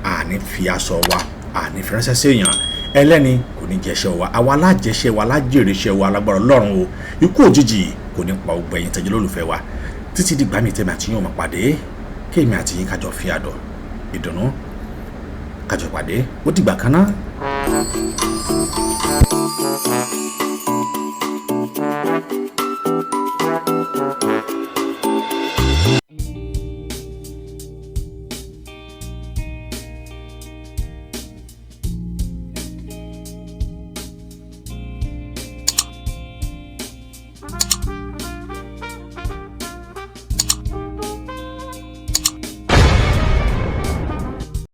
B: àní fi aṣọ wa, àní fi ránṣẹ́ sí èèyàn ẹlẹ́ni, kò ní jẹ́ṣẹ́ wa, àwa alájẹṣẹ́ wa, alájèrè iṣẹ́ wa lágbára Ọlọ́run o. Ikú òjijì kò ní pa gbogbo ẹ̀yin tẹ́jọ́ lólùfẹ́ wa. Títí dìgbà mi tẹ́mi àti yín ò máa pàdé, kéèmí àti yín kájọ fi àdọ̀ ìdùnnú kájọ pàdé. Ó dìgbà kan náà.